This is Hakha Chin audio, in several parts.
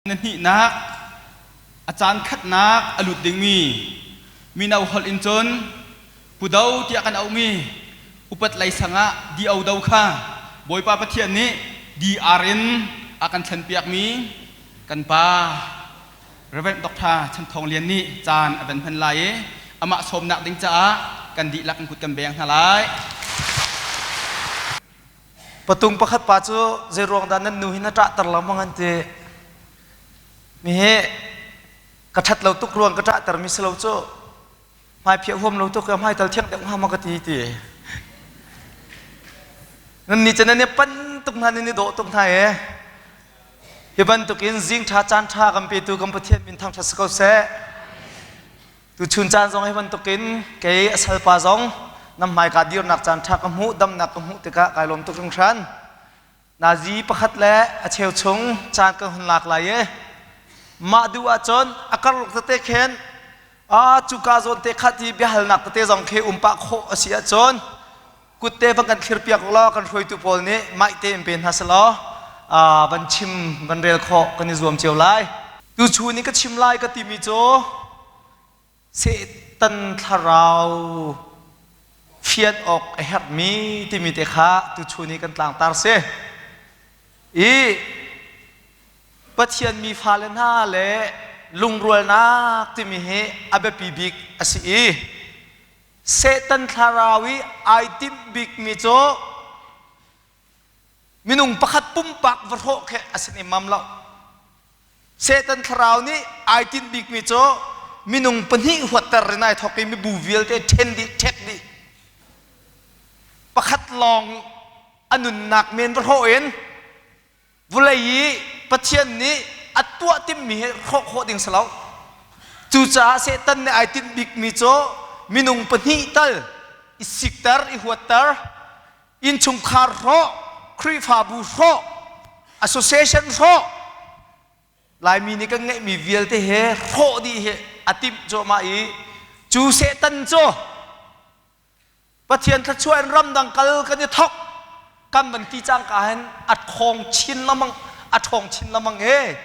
Na hnihnak a caan khatnak a lut dingmi mino holh in cun Pudo tiah kan auhmi upat lei sang ah DO do kha Bawipa Pathian nih DR in a kan thlenpiakmi kan pa Rev. Dr. Chan Thawng Lian nih caan a van hman lai i amah sawmnak ding caah kan dihlak in kut kan beng hna lai. Patung pakhat pa cu zeiruang dah nan nu hi na ṭahter lengmang an ti. Mi hi ka ṭhat lo tuk ruang ka ṭahter mi si lo cu hmaiphiah huam lo tuk ka hmaital thiang deuh hnga maw ka ti ti. Nan ni cu nan i pan tuk hna nan i dawh tuk hna e. Hi bantukin zing ṭha caan ṭha kan petu kan Pathian min thangṭhat si ko seh. Tuchun caan zong hi bantukin kei a salpa zong nam hmaika dirnak caan ṭha ka hmuh damnak ka hmuh tikah kai lawm tuk hringhran. Nazi pakhat le a cheu chung caan kan hun lak lai i mah duh ahcun a karlak tete khin a cuka zawn te khat i biahalnak tete zong khi um pah khawh a si ahcun kutte van kan thlir piak law kan hruaitu pawl nih mic te in pe hna selaw van chim van rel khawh kan i zuam cio lai. Tuchun i ka chim lai ka timi cu Satan thlarau fian awk a herhmi timi te kha tuchun i kan tlangtar si. I Pathian mi fale hna le lungrualnak timi hi a biapi bik a si i Satan thlarau i ai timh bikmi cu minung pakhat pumpak va hrawh khi a si nemmam lo. Satan thlarau nih ai tinh bikmi cu minung pahnih huatter in ai thawk i mibu vialte ṭhen dih, ṭhek dih. Pakhat lawng a nunnak men va hrawh in Vawlei i Pathian nih a tuah timhmi hi hrawh khawh ding si lo. Cucaah Satan nih ai tinh bikmi cu minung pahnih tal i sikter, i huatter, innchungkhar hrawh, Khrihfabu hrawh, association hrawh, Laimi nih kan ngeihmi vialte he hrawh dih hi a timh cuahmah i cu Satan cu Pathian thluachuah in ramdang kal kan i thok kan van ti cangka hin a ṭhawng chin lengmang a ṭhawng chin lengmang e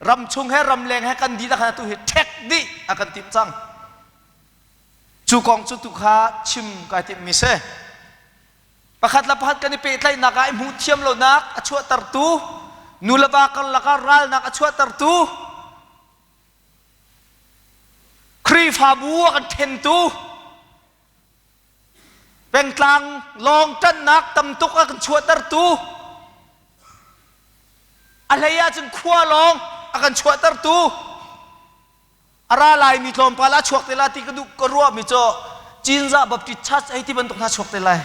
ram chung he ramleng he kan dihlak hin atu hi ṭhek dih a kan timh cang cu kong cu tu kha chim kai timhmi si pakhat le pakhat kan i pehtlaihnak ah i hmuh thiam lonak a chuahtertu nu le va karlak ah ralnak a chuahtertu Khrihfabu a kan ṭhentu pengtlang lawng ṭanhnak tam tuk a kan chuahtertu a hlei ahcun khua lawng a kan chuahtertu a ra laimi tlawmpal a chuak te lai ti ka duh ka ruahmi cu Cinzah Baptist Church ei ti bantuk hna chuak te lai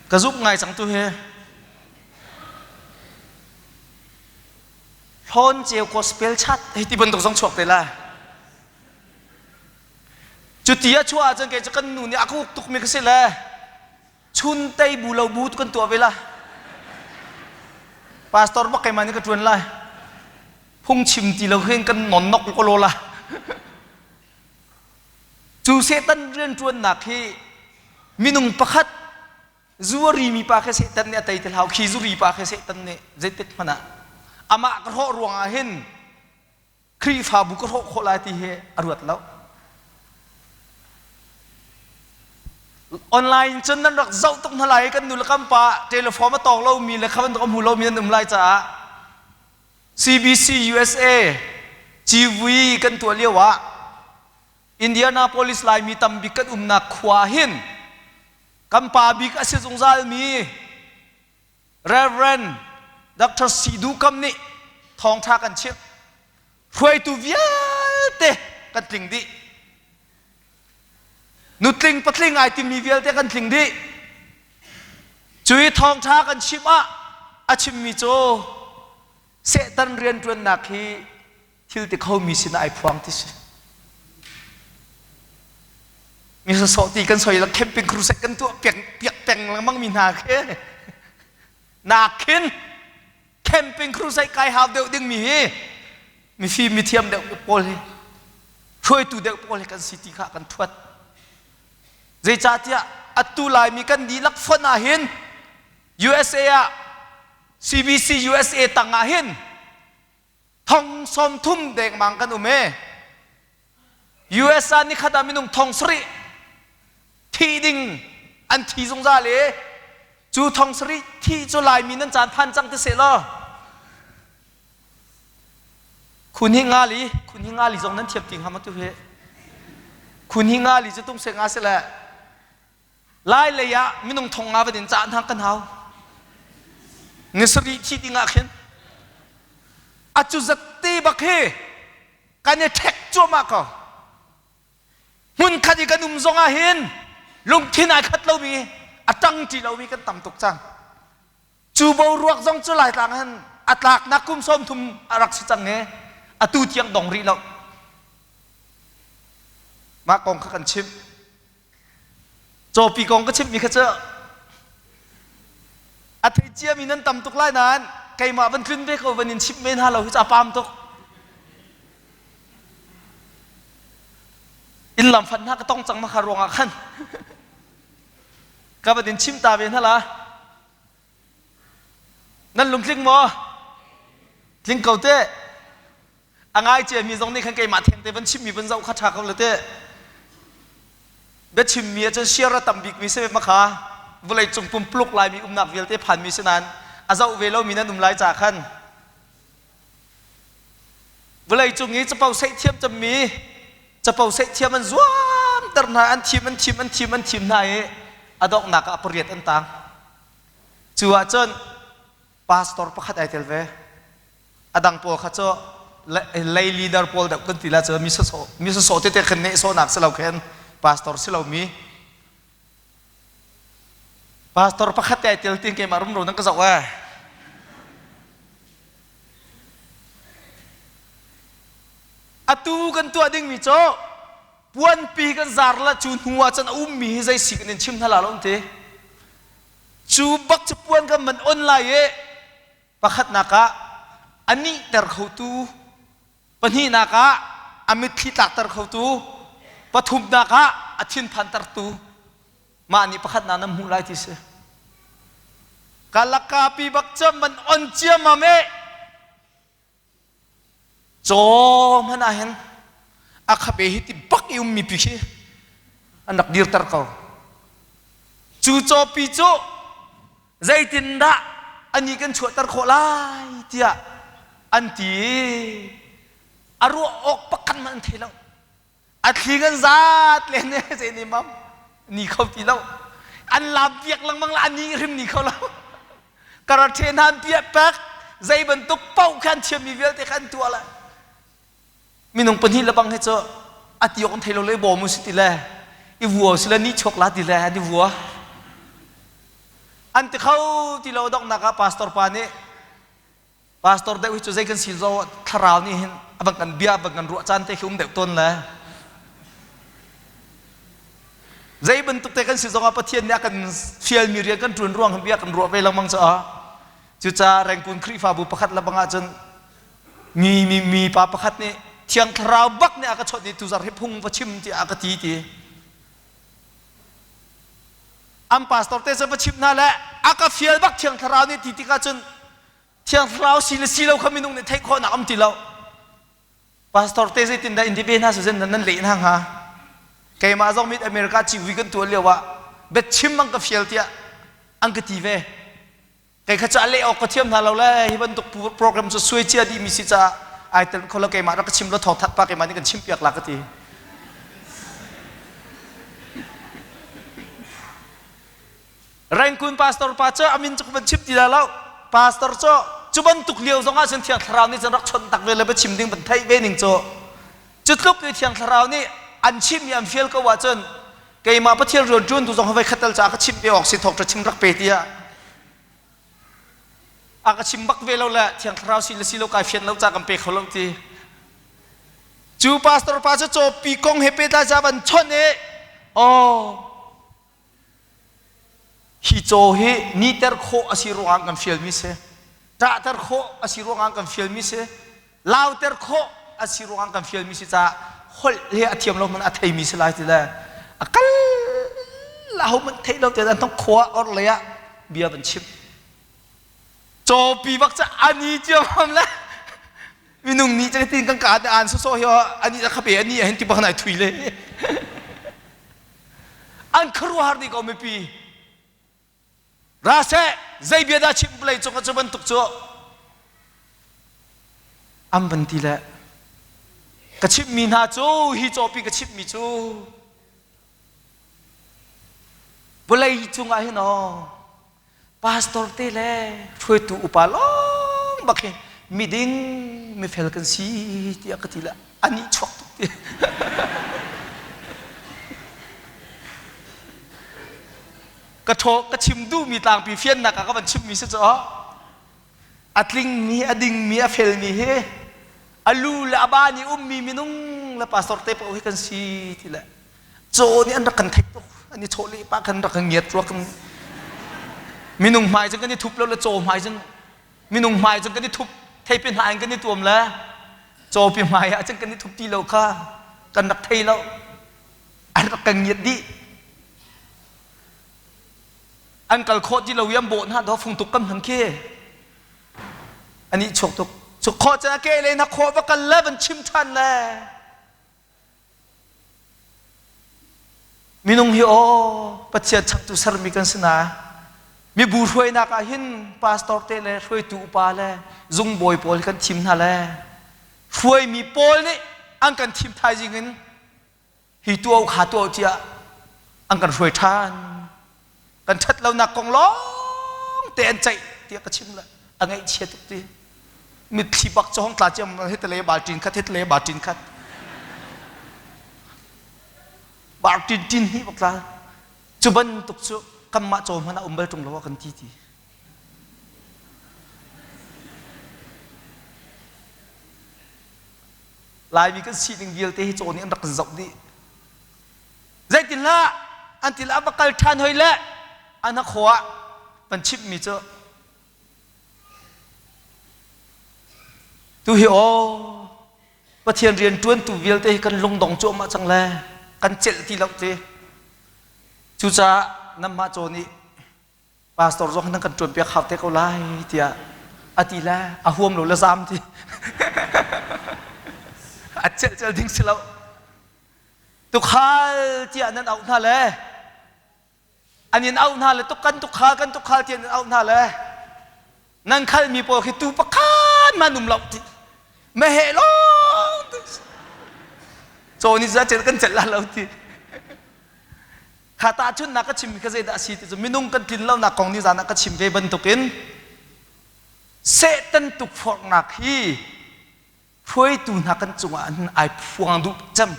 ka zumh ngai cang tu hi Hlawn ceu gospel chat hei ti bantuk zong chuak te lai. Cuti a chuah ahcun kei cu kan nu nih a ka uk tukmi ka si le chun tei bu lo bu tu kan tuah ve la. Pastor bak keimah nih ka ṭuan lai. Phungchim ti lo hin kan non nok ko lo la. Cu Satan rianṭuannak hi minung pakhat Zu a rimi pa khi Satan nih a tei ti hlah khi zu ri pa khi Satan nih zeitik hmanh ah amah ka hrawh ruangah hin Khrihfabu ka hrawh khawh lai ti hi a ruat lo. Online cun nan rak zoh tuk hna lai kan nu le kan pa telephone a tawng lomi le kha bantuk a hmu lomi nan um lai caah CBC USA civui kan tuah lio ah Indianapolis Laimi tambik kan umnak khua hin kan pa bik a si zungzalmi Reverend Dr. Sidu Kam nih thawngṭha kan chimh. Hruaitu vialte kan tling dih. Nutling patling ai timi vialte kan tling dih. Cui thawngṭha kan chimh ah a chimmi cu Satan rianṭuannak hi thil ti khomi sinah ai phuang ti si. Mi sawsawh ti kan soi la camping crusade kan tuah piak piak peng lengmang mi hna khi nakin camping crusade kai hau deuh ding mi hi mifim mithiam deuh pawl hi hruaitu deuh pawl hi kan si ti kha kan thuat zeicahtiah atu laimi kan dihlak fonh ah hin USA ah. CBC USA tang ah hin thong 30 dengmang kan um e. US ah nikhat ah minung thong sarih thi ding an thi zungzal i cu thong sarih thi cu Laimi nan caan phan cang ti seh law khun hi nga li khun hi nga li zong nan thiam ti hnga ma tu hi khun hi nga li cu tung se nga se le Lai lei ah minung thong nga van in cah hna kan hau. Ni sarih thi ding ah khin a cu zat te bak hi kan i ṭhek cuahmah ko. Hmun khat i kan um zong ah hin lungthin ai khat lomi a ṭang ṭi lomi kan tam tuk cang. Cu boruak zong cu Laitlang hin a tlaknak kum 30 a rak si cang i atu tiang dong rih lo. Mah kong kha kan chimh. Cawpi kong ka chimhmi kha cu a thei ciami nan tam tuk lai nain keimah van tlun ve ko van in chimh ve hna lo hi cu a pam tuk. Inn lam fan hna ka tong cang ma kha ruangah khan ka van in chim ta ve hna la. Nan lungtling maw? Tling ko te. A ngai ciami zong nih khan keimah theng te van chimmi van zoh kha ṭha ko le te. Biachimmi ahcun share a tam bikmi si ma kha vawlei cung pumpluk Laimi umnak vialte phanmi si nain a zoh ve lomi nan um lai ca khan vawlei cung i capo seih thiam cemmi capo seih thiam an zuamter hna an thim an thim an thim an thim hna i a donghnak ah pariat an tang cu ahcun pastor pakhat ai tel ve a dang pawl kha cu lei leader pawl deuh kan ti la cu mi sawsawh mi sawsawh tete khin nehsawhnak si lo khin pastor si lomi pastor pakhat te ai tel tin keimah rumro nan ka zoh eh atu kan tuah dingmi cu puanpi kan zar la cu hnu ah cun a ummi hi zei si kan in chim hna la lo ti cu bak cu puan kan man on lai i Pakhatnak ah a nihter khotu, pahnihnak ah a mitthli tlakter khotu, pathumnak ah a thinphantertu mah nih pakhatnak nan hmuh lai ti si. Kalakapi bak cu man on ciammam e. Caw hmanh ah hin a khabe hi ti bak i ummi pi khi an rak dirter ko. Cu cawpi cu zeitindah ani kan chuahter khawh lai tiah an ti i a ruah awk pakhat hmanh an thei lo. A thli kan zat len e zei ne mam ni kho ti lo. An lam piak lengmang la ani hrim ni kho lo. Karate hna an piah pek zei bantuk paoh khan thiammi vialte kha an tuah lai. Minung pahnih le bang hi cu a ti awk an thei lo le bawm u si ti le i vua si le ni chuak la ti le an i vua. An ti kho ti lo donghnak ah pastor pa nih Pastor deuh hi cu zei kan si zo thlarau nih hin a van kan bia van kan ruah caan te khi um deuh tawn le zei bantuk te kan si zongah Pathian nih a kan fialmi rian kan ṭuan ruang hin bia kan ruah ve lengmang cu a cucaah Rengkun Khrihfabu pakhat le bang ahcun mi mi mi pa pakhat nih Thiang Thlarau bak nih a ka chawnh i tuzar hi phung va chim tiah a ka ti ti an pastor te cu va chimh hna le a ka fial bak Thiang Thlarau nih ti tikah cun Thiang Thlarau si le si lo kha minung nih theih khawhnak um ti lo. Pastor te zeitindah in ti ve hna su nan leh hna hnga? Keimah zong mit America civui kan tuah lio ah biachim an ka fial tiah an ka ti ve. Kei kha cu a leh awk ka thiam hna lo le hi bantuk program cu suai cia dihmi si caah ai tel kho lo keimah rak ka chim lo thawngthat pa keimah nih kan chim piak la ka ti. Rengkun pastor pa cu a min cu van chim ti dah lo. Pastor cu cu bantuk lio zong ah cun Thiang Thlarau nih cun rak chawnh tak ve le biachim ding van theih ve ning cu cu tluk i Thiang Thlarau nih an chimmi an fial ko ahcun keimah Pathian rian ṭuantu zong voi khat tal ca ka chimh ve awk si thawk ṭha chim rak pe tiah a ka chim bak ve lo le Thiang Thlarau si le si lo kai fian lo ca kan pe kho lo ti cu pastor pa cu cawpi kong he pehtlai ca van chawnh i aw Hi caw hi niter khawh a si ruangah kan fialmi si. Ṭahter khawh a si ruangah kan fialmi si. Lauter khawh a si ruangah kan fialmi si caah holh he a thiam lo hmanh a theimi si lai ti le a kal aho hmanh theih lo te an thong khua or lei ah bia van chim. Cawpi bak cu ani ciammam le minung nih cu tin kan ka te an sawsawh hi ani a khape ani ahin ti bak nai thui le an khuaruahhar dih ko mipi ra seh zei bia dah chim vawlei cung ah cu bantuk cu an van ti le ka chimhmi hna cu hi cawpi ka chimhmi cu vawlei cungah hin aw pastor te le hruaitu upa lawng bak hi miding mifel kan si tiah ka ti le ani chuak tuk ti ka thaw ka chim duhmi tlangpi fiannak ah ka van chimmi si cu a tlingmi a dingmi a felmi hi a lu le a ba nih ummi minung le pastor te paoh hi kan si ti le caw nih an rak kan theih tuk an i chawh leh pah kan rak kan ngiat rua kan minung hmai cun kan i thup lo le caw hmai cun minung hmai cun kan i thup theipi hna in kan i tuam le cawpi hmai ah cun kan i thup ti lo kha kan rak thei lo an rak kan ngiat dih an kal khawh ti lo i an bawh hna do fung tuk kan hman khi ani chuak tuk cu khawh cun a ke le na khawh va kal le van chim ṭhan le Minung hi aw Pathian changtu sermi kan si na. Mibu hruainak ah hin pastor te le hruaitu upa le zungbawi pawl kan thim hna le hruaimi pawl nih an kan thim thaizing in hi tuah kha tuah tiah an kan hruai ṭhan. Kan ṭhat lonak kong lawng te an ceih tiah ka chim le a ngaihchia tuk ti. Mitthli bak cu hong tla ciam hitale balṭin khat hitale balṭin khat. Balṭin ṭin hi bak tla. Cu bantuk cu kanmah caw hmanh ah um bal ṭung lo a kan ti ti. Laimi kan sining vialte hi caw nih an rak kan zoh dih. Zeitin hlah an ti le a va kal ṭhan hoi le an hnakhaw ah kan chimhmi cu Tu hi aw Pathian rian ṭuantu vialte hi kan lungdong cuahmah cang le kan celh ti lo ti. Cucaah nanmah caw nih pastor zong nan kan ṭuanpiak hau te ko lai tiah a ti le a huam lo le zaam ti. A celh celh ding si lo. Tukhal tiah nan auh hna le an in auh hna le tuk kan tukhal kan tukhal tiah nan auh hna le nan khalmi pawl khi tu pakhat man um lo ti meheh lawng ti caw nih za cel kan celh la lo ti kha tahchunhnak ka chim kha zeidah a si ti cu minung kan tlin lonak kong ni zan ah ka chim ve bantukin Satan tukforhnak hi hruaitu hna kan cungah an ai phuang duh cem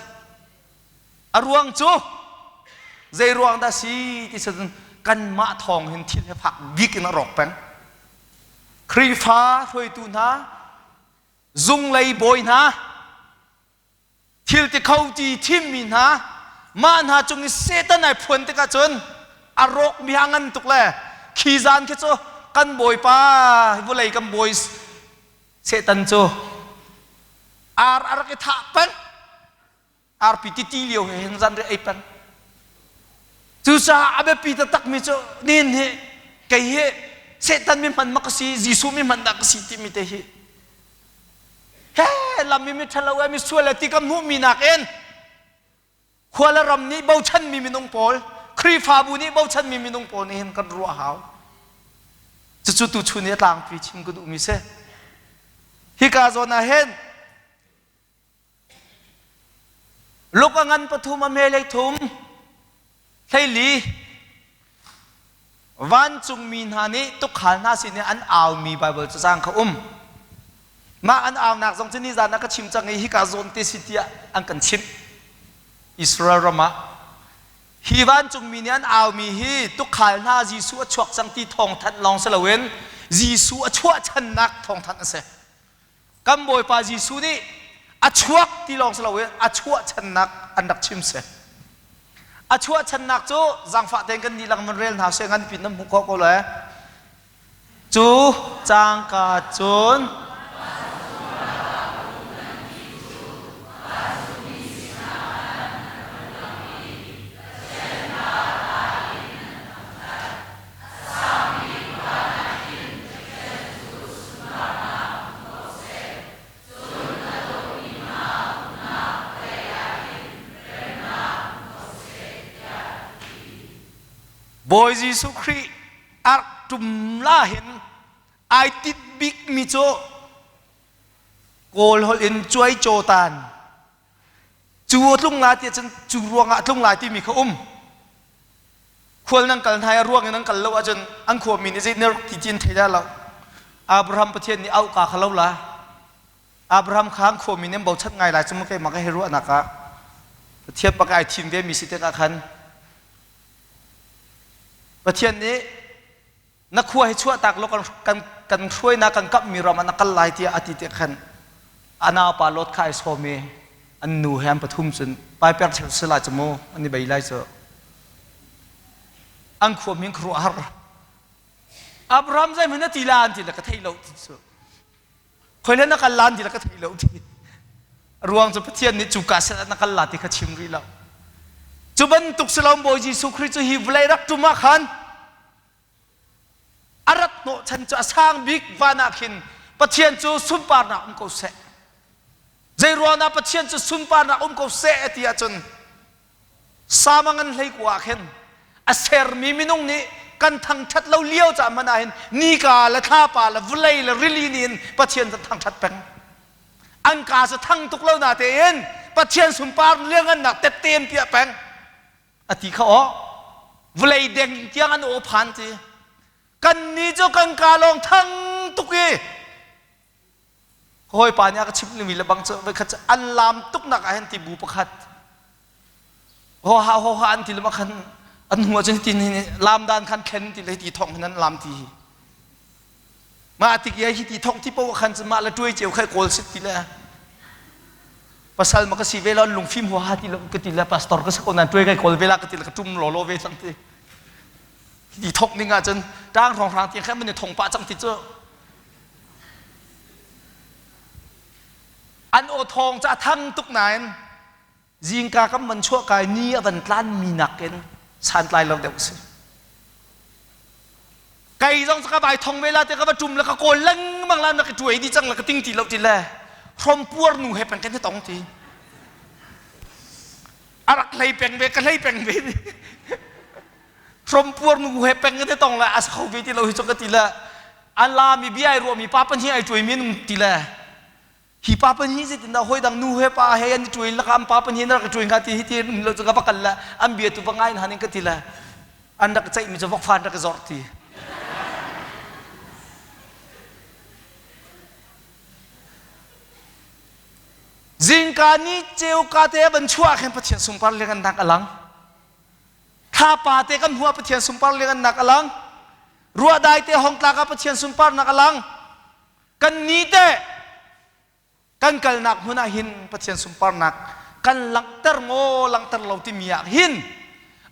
a ruang cu zei ruang dah si ti cun kanmah thawng hin thil he fak bik in a rawk peng Khrihfa hruaitu hna zunglei bawi hna thil ti kho ti thimmi hna mah hna cung i Satan ai phuan tikah cun a rawkmi a ngan tuk le khi zan khi cu kan bawipa vawlei kan bawi Satan cu ar a rak i thah peng arpi titi lio he hin zan ri ei peng cucaah a biapi taktakmi cu nin hi kei hi Satan mi hman ma ka si Jesuh mi hman dah ka si timi te hi he lam mi mi ṭhalo e mi sual e ti kan hmuhmi nakin khua le ram nih bochanmi minung pawl Khrihfabu nih bochanmi minung pawl nih hin kan ruah hau cucu tuchun i a tlangpi chim ka duhmi si hika zawn ah hin Luk a ngan pathum a hme 13 hleili vancungmi hna nih tukhal hna sin i an aumi Baibal cacang kha um. Mah an aunak zong cu nizan ah ka chim cang i hika zawn te si tiah an kan chimh. Israel ram ah hi vancungmi nih an aumi hi tukhal hna Jesuh a chuak cang ti thawngthanh lawng si loin Jesuh a chuahchannak thawngthanh a si. Kan Bawipa Jesuh nih a chuak ti lawng si loin a chuahchannak an rak chim si. A chuahchannak cu zaangfah tein kan dihlak van rel hna seh ngan pin nan hmuh khawh ko le. Cu cangka cun Bawi Jesuh Khrih ark ṭum la hin ai tit bikmi cu Kawl holh in cuai caw tan cu a tlung la ti ahcun cu ruangah a tlung lai timi kha um. Khual nan kal hna i a ruang in nan kal lo ahcun an khuami nih zei na rak ti ti an thei dah lo. Abraham Pathian nih auh ka kha lo la. Abraham kha an khuami nih an bochan ngai lai cu maw keimah ka hei ruahnak ah Pathian bak ai thim ve mi si tikah khan Pathian nih na khua hi chuahtak law kan kan kan hruainak kan kamhmi ram ah na kal lai tiah a ti tik khan a naupa Lot kha ai sawm i an nu he an pathum cun paiper cheu si lai cu mu an i bei lai cu an khua min khuaruah har Abraham zeihmanh na ti la an ti le ka thei lo ti cu khoi le na kal lan ti le ka thei lo ti ruang cu Pathian nih cu ka set ah na kal la ti kha chim rih lo cu bantuk si lo Bawi Jesuh Khrih cu hi vawlei rak tum ah khan a rat hnawhchan cu a sang bik van ah khin Pathian cu sunparnak um ko seh. Zei ruangah Pathian cu sunparnak um ko seh ti ahcun Sama ngan hlei kua ah khin a sermi minung nih kan thangṭhat lo lio ca hmanh ah hin nika le thlapa le vawlei le rili nih hin Pathian cu thangṭhat peng. An kaa cu thang tuk lo na tein Pathian sunpar liangannak tette an piah peng. A ti kha aw vawlei deng tiang an aw phan ti. Kannih cu kan kaa lawng thang tuk i hawipa nih a ka chimh limi le bang cu voikhat cu an laam tuknak ah hin ti bu pakhat ho ha ho ha an ti le khan an hnu ahcun hitin hin laam dan khan thlen ti le ti thong hin an laam ti hi mah tik i hi ti thong ti poah khan cu mah le tuai ceu khai kawl sit ti le pasal ma ka si ve lo lungfim hua ha ti lo ka ti le pastor ka si ko nan tuai kai kawl ve la ka ti le ka tum lo lo ve cang ti ti thok ning ah cun tang rong rang ti khan man thong pa cang ti cu An aw thawng cu a thang tuk nain zingka kan van chuah kai ni a van tlan mi nakin santlai lo deuh a si. Kei zong cu ka vai thong ve la te ka va ṭum le ka kawl lengmang la na ka ṭuai di cang le ka ting ti lo ti le hrom puar nu he peng kan i tong ti. A rak hlei peng ve ka hlei peng ve. Hrom puar nu he peng kan i tong le a sa kho ve ti lo hi cu ka ti le a lami bia ai ruahmi pa pahnih ai ṭuaimi an um ti le hi pa pahnih zeitindah hawi dang nu he pa he an i ṭuai lakah an pa pahnih an rak i ṭuai hnga ti hi ti um lo cu ka va kal le an bia tu va ngai han in ka ti le an rak ceihmi cu vokfa an rak i zawrh ti. Zingka ni ceuka te van chuah khin Pathian sunpar liangannak a lang. Thlapa te kan hmuh ah Pathian sunpar liangannak a lang. Ruahdai te hong tlak ah Pathian sunparnak a lang. Kan ni te kan kalnak hmun ah hin Pathian sunparnak kan langhter maw langhter lo timi ah hin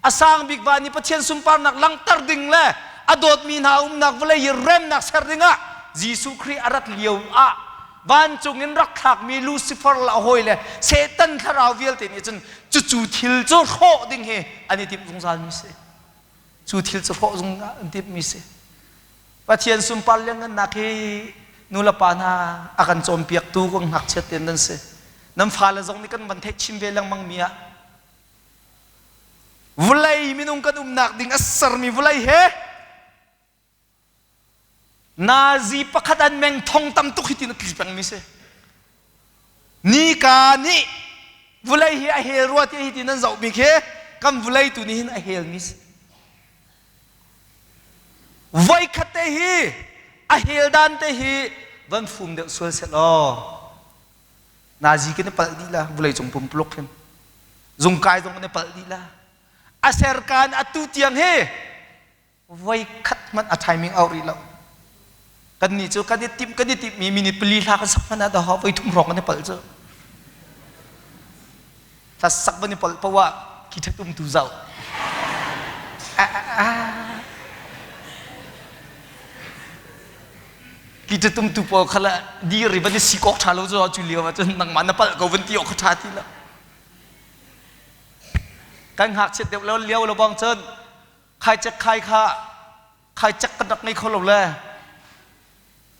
a sang bik van i Pathian sunparnak langhter ding le a dawtmi hna umnak vawlei i remnak ser ding ah Jesuh Khrih a rat lio ah vancung in rak thlakmi Lucifer le a hawi le Satan thlarau vialte nih cun cucu thil cu hrawh ding hi an i timh zungzal mi si. Cu thil cu hrawh zung an timh mi si. Pathian sunpar lianngannak hi nu le pa hna a kan cawnpiaktu kan ngakchiat tein nan si. Nan fale zong nih kan van theih chin ve lengmang mi ah vawlei minung kan umnak ding a sermi vawlei he Nazi pakhat an meng thong tam tuk hi tin a tli pengmi si. Nika nih vulei hi a hel rua ti hi tin an zohmi khi kan vulei tu nih hin a helmi si. Voikhat te hi a hel dan te hi van fum deuh sual seh law Nazi kan i palh dih la vulei cung pumpuluk hin zungkai zong kan i palh dih la a serkan atu tiang hi voi khat hmanh a timing auh rih lo kannih cu kan i timh kan i timhmi minute pali hla kan sak hmanh ah dah voi thum hrawng kan i palh cu hla sak van i palh paoh ah khi ṭhat um tu zoh ki ṭhat um tu pawl kha le dir i van i sik awk ṭha lo cu cu lio ah cun nangmah na palh ko van ti awk kha ṭha ti lo kan ngakchiat deuh lo lio lo bang cun Khaicek khai kha khaicek kan rak ngei kho lo le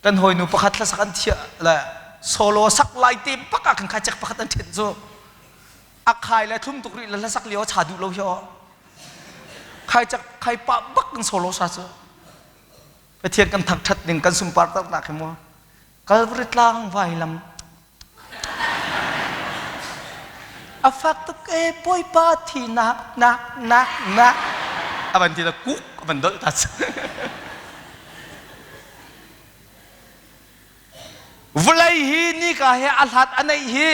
kan hawinu pakhat hlasak an thiah le solo sak lai te bak ah khan khaicek pakhat an ṭhen cu a khai le thlum tuk rih le hlasak lio a cha duh lo hi aw. Khai cak khai pa bak kan solo sa cu. Pathian kan thangṭhat ning kan sunpar taknak hi mu. Calvary tlang vailam a fak tuk e Bawipa thinak nak nak nak a van ti la kuk a van dolh ta Vawlei hi nika he a hlat a neih hi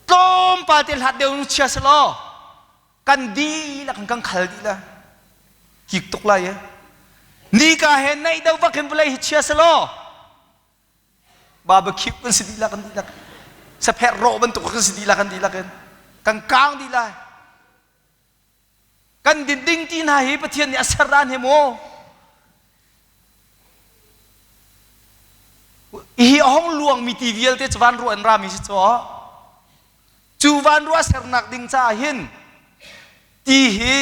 tlawmpal te hlat deuh in chia selaw kan dihlak in kan khal dih la kik tuk lai e nika he naih deuh vak hin vawlei hi chia selaw barbecue kan si dihlak kan dihlak sapher rawh bantuk kan si dihlak kan dihlak in kan kang dih lai Kan din ding ti hna hi Pathian nih a ser dan he maw? Hi a hong luangmi ti vialte cu van ruah in rami si cu. Cu van ruah sernak ding caah hin ti hi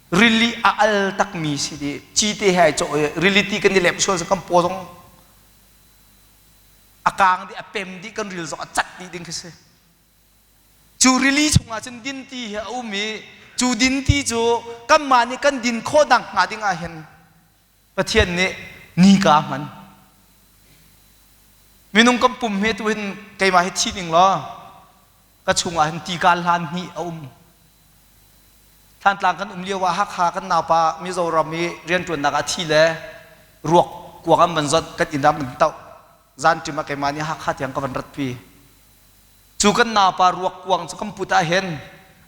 rili a al takmi si di cite he ai cawh i rili ti kan i lep sual kan paw zong a kang dih a pem dih kan ril zong a cat dih ding khi si. Cu rili chungah cun dinti hi a um i cu dinti cu kanmah nih kan din khawh nakhnga ding ah hin Pathian nih nika a hman. Minung kan pum he tu hin keimah hi thi ning law ka chungah hin ti kaan hlan hnih a um. Thantlang kan um lio ah Hakha kan naupa Mizoram i rianṭuannak ah thi le ruak kuang an van zawt kan inn ah an toh. Zanṭim ah keimah nih Hakha tiang ka van ratpi. Cu kan naupa ruak kuang cu kan put ah hin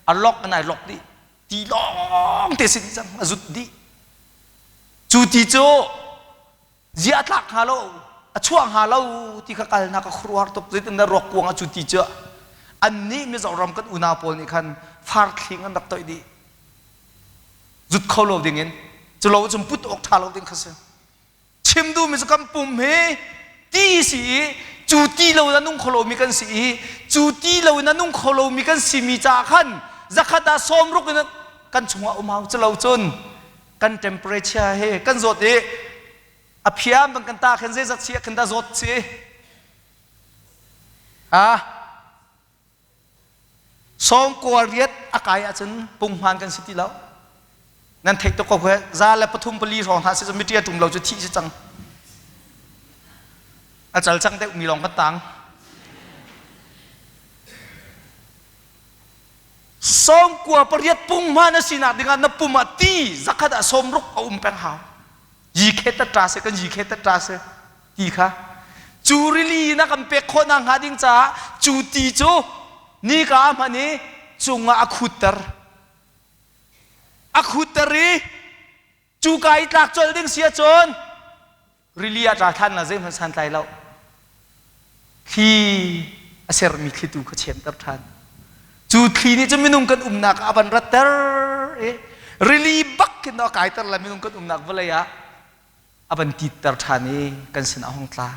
a lok in ai lok dih. Ti lawng te si dih cang, a zut dih. Cu ti cu zia a tlak hnga lo, a chuah hnga lo ti kha kalnak a khuaruahhar tuk. Zeitin dah ruak kuang ah cu ti cu annih Mizoram kan unau pawl nih khan farthling an rak toih dih. Zut kho lo ding in. Cu lo cun put awk ṭha lo ding kha si. Chim duhmi cu kan pum hi ti si i cu ti lo in a nung kho lomi kan si i cu ti lo in a nung kho lomi kan simi caah khan zakhat ah sawmruk in kan chungah um hau cu lo cun kan temperature hi kan zawt i a phiam bang kan ta khin zeizat si ah khin dah zawt si ah Sawmkua riat a kai ahcun punghman kan si ti lo. Nan theih tuk ko he za le pathum pali hrawng hna si cu miṭia ṭum lo cu thih si cang. A cal cang deuh mi lawng kan tang. Sawmkua pariat punghman a sinak dingah na pum ah ti zakhat ah sawmruk a um peng hau. Yi khe tat ṭa se kan yi khe tat ṭa se ti kha cu rili na kan pek khawh nakhnga ding caah cu ti cu nika a hman i cungah a khutter a khutter i cuka i tlak colh ding si ahcun rili ah tla than la zeihmanh santlai lo thli a sermi thlitu kha chemter ṭhan cu thli nih cun minung kan umnak ah a van ratter i rili bak khin a kaiter la minung kan umnak vawlei ah a van titter ṭhan i kan sinah a hung tla.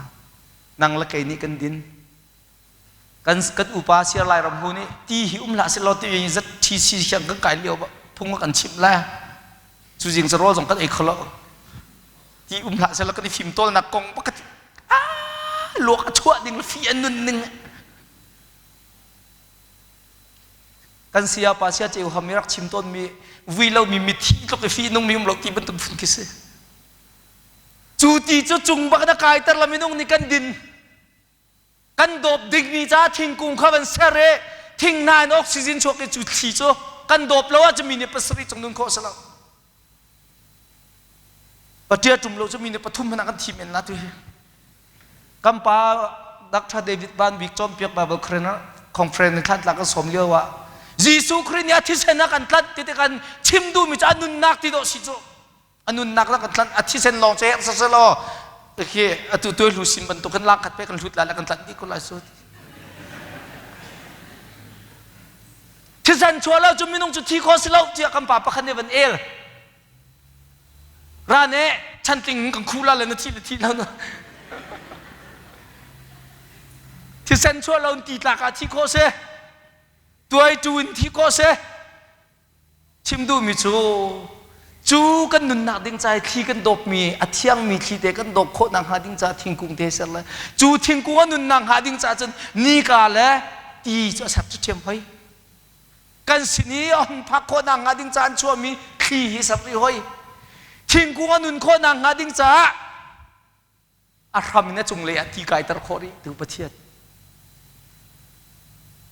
Nang le kei nih kan din. Kan, kan upa siar Lairam hu nih ti hi um hlah seh law ti in zat thi si siang kan kai lio phung kan chimh le cu jing ca rawl zong kan ei kho lo. Ti um hlah seh law kan i fim tawlnak kong pakhat ah luak a chuah ding le fi an nun ning kan saya pa sia ceu ham i rak chim tawnmi vui lomi mithi tluk i fi nungmi um lo ti bantuk phun khi si cu ti cu cung bak na kaiter la minung nih kan din kan dawp dingmi ca thingkung kha van ser i thing hna in oxygen chuak i cu thli cu kan dawp lo ahcun mi nih pasarih cung nun khawh si lo Paṭia ṭum lo cu mi nih pathum hmanh ah kan thi men la tu hi. Kan pa Dr. David Van Bik cawnpiak Bible conference in thlan kan sawm lio ah Jesuh Khrih nih a thisen a kan tlanh ti kan chim duhmi cu a nunnak ti dawh si cu a nunnak la kan tlanh a thisen lawng cu herh saselaw khi atu tuai hlu sin bantuk kan lang khat pe kan hlut lai le kan tlanh dih ko lai su Thisen chuah lo cu minung cu thi khawh si lo tiah kan pa pakhat nih van el. Ra ne chantling kan khuh la le na thi le thi lo na. Thisen chuah lo in ti tlak ah thi khawh si. Tuai tu in thi khawh si. Chim duhmi cu cu kan nunnak ding ca i thli kan dawpmi a thiangmi thli te kan dawp khawh nakhnga ding caah thingkung te ser le cu thingkung a nunnak hnga ding caah cun nika le ti cu a ser cu ṭhiam hoi. Kan sin i a hung phak khawh nakhnga ding caah an chuahmi thli hi ser rih hoi. Thingkung a nun khawh nakhnga ding caah a hram in a cunglei ah ti kaiter khawh rih tu Pathian.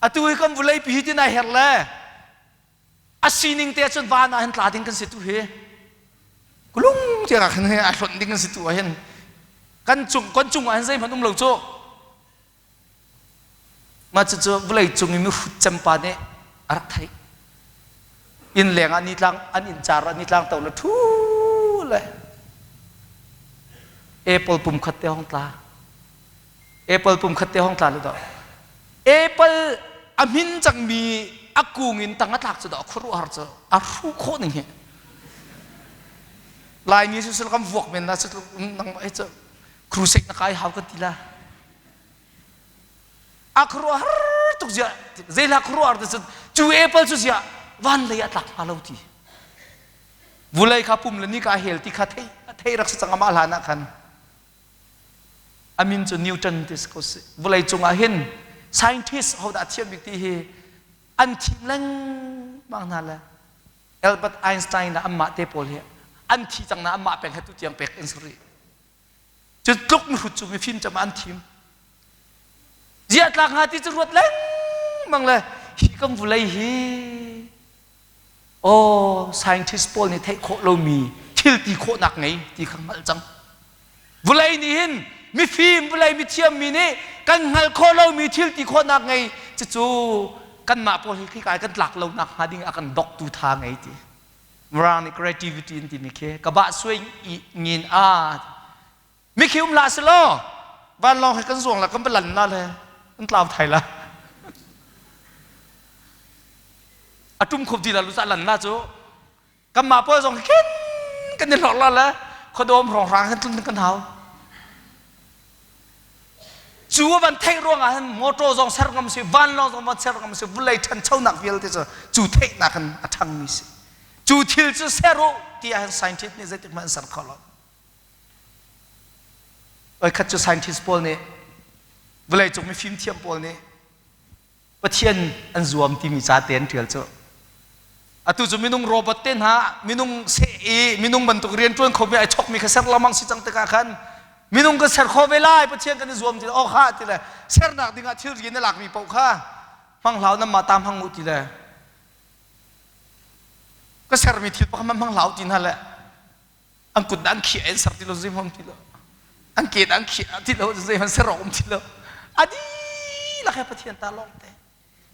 Atu hi kan vulei pi hi tin ai her le a sining te cun van ah hin tla ding kan si tu hi kulung tiang ah khin ai hlonh ding kan si tu ah hin kan cung kan cung ah hin zeihmanh um lo cu Mah cucu vawlei cung i mihrut cem pa nih a rak theih. Inn leng ah nitlang an inn car ah nitlang to le ṭhu le apple pum khat te hong tla. Apple pum khat te hong tla le dawh. Apple a hmin cangmi a kung in tang a tlak cu dawh khuaruahhar cu a hruh khawh ning hi. Laimi cu sul kan vuak men la cu nang ai cu crusade na kai hau kan ti la. A khuaruahhar tuk ziah zeihla khuaruahhar ti cun cu apple cu ziah van lei a tlak hnga lo ti vulei kha pum le nika hel ti kha thei thei rak si cang amah hlan ah khan amin cu Newton ti si ko si vulei cungah hin scientist hodah thiam bik ti hi an thim lengmang hna le Albert Einstein le anmah te pawl hi an thi cang na anmah peng he tu tiang pek in si rih Cu tluk mihrut cu mifim cem ah an thim. Ziah tlak hnga ti cu ruat lengmang le hi kan vulei hi oh scientist pawl nih theih khawh lomi thil ti khawhnak ngei ti kha hngalh cang. Vulei nih hin mifim vulei mithiam mi nih kan hngalh khawh lomi thil ti khawhnak ngei cucu kanmah pawl hi khikai kan tlak lonak hnga ding a kan doktu tha ngei ti. Mirang nih creativity an timi khi ka bah suai ngin a mikhi um hlah selaw vanlawng he kan zuang la kan va lan la le an tlau thai la a tum khop ti la lu sa lan la cu kan mah pawl zong khin kan i hlorh la le khuadawm hrawnghrang khan tlun kan hau Cu a van theih ruangah hin motor zong ser ngam si, vanlawng zong van ser ngam si, vulei ṭhanchonak vialte cu cu theihnak in a ṭhangmi si. Cu thil cu ser u tiah hin scientist nih zeitik hmanh an ser kho lo. Voikhat cu scientist pawl nih vawlei cung mifim thiam pawl nih Pathian an zuam timi ca te an ṭial cu. Atu cu minung robot te hna minung seh i minung bantuk rian ṭuan khomi ai chokmi kha ser lengmang si cang tikah khan minung kan ser kho ve lai Pathian kan i zuam ti le aw kha ti le sernak dingah thilri na lakmi paoh kha hmang hlau nan mah ta hmang u ti le ka sermi thil pakhat hmang hlau ti hna le an kut dah an khiah in ser ti lo zeihmanh ti lo an ke dah an khiah ti lo zeihmanh ser awk um ti lo a dihlak he Pathian ta lawng te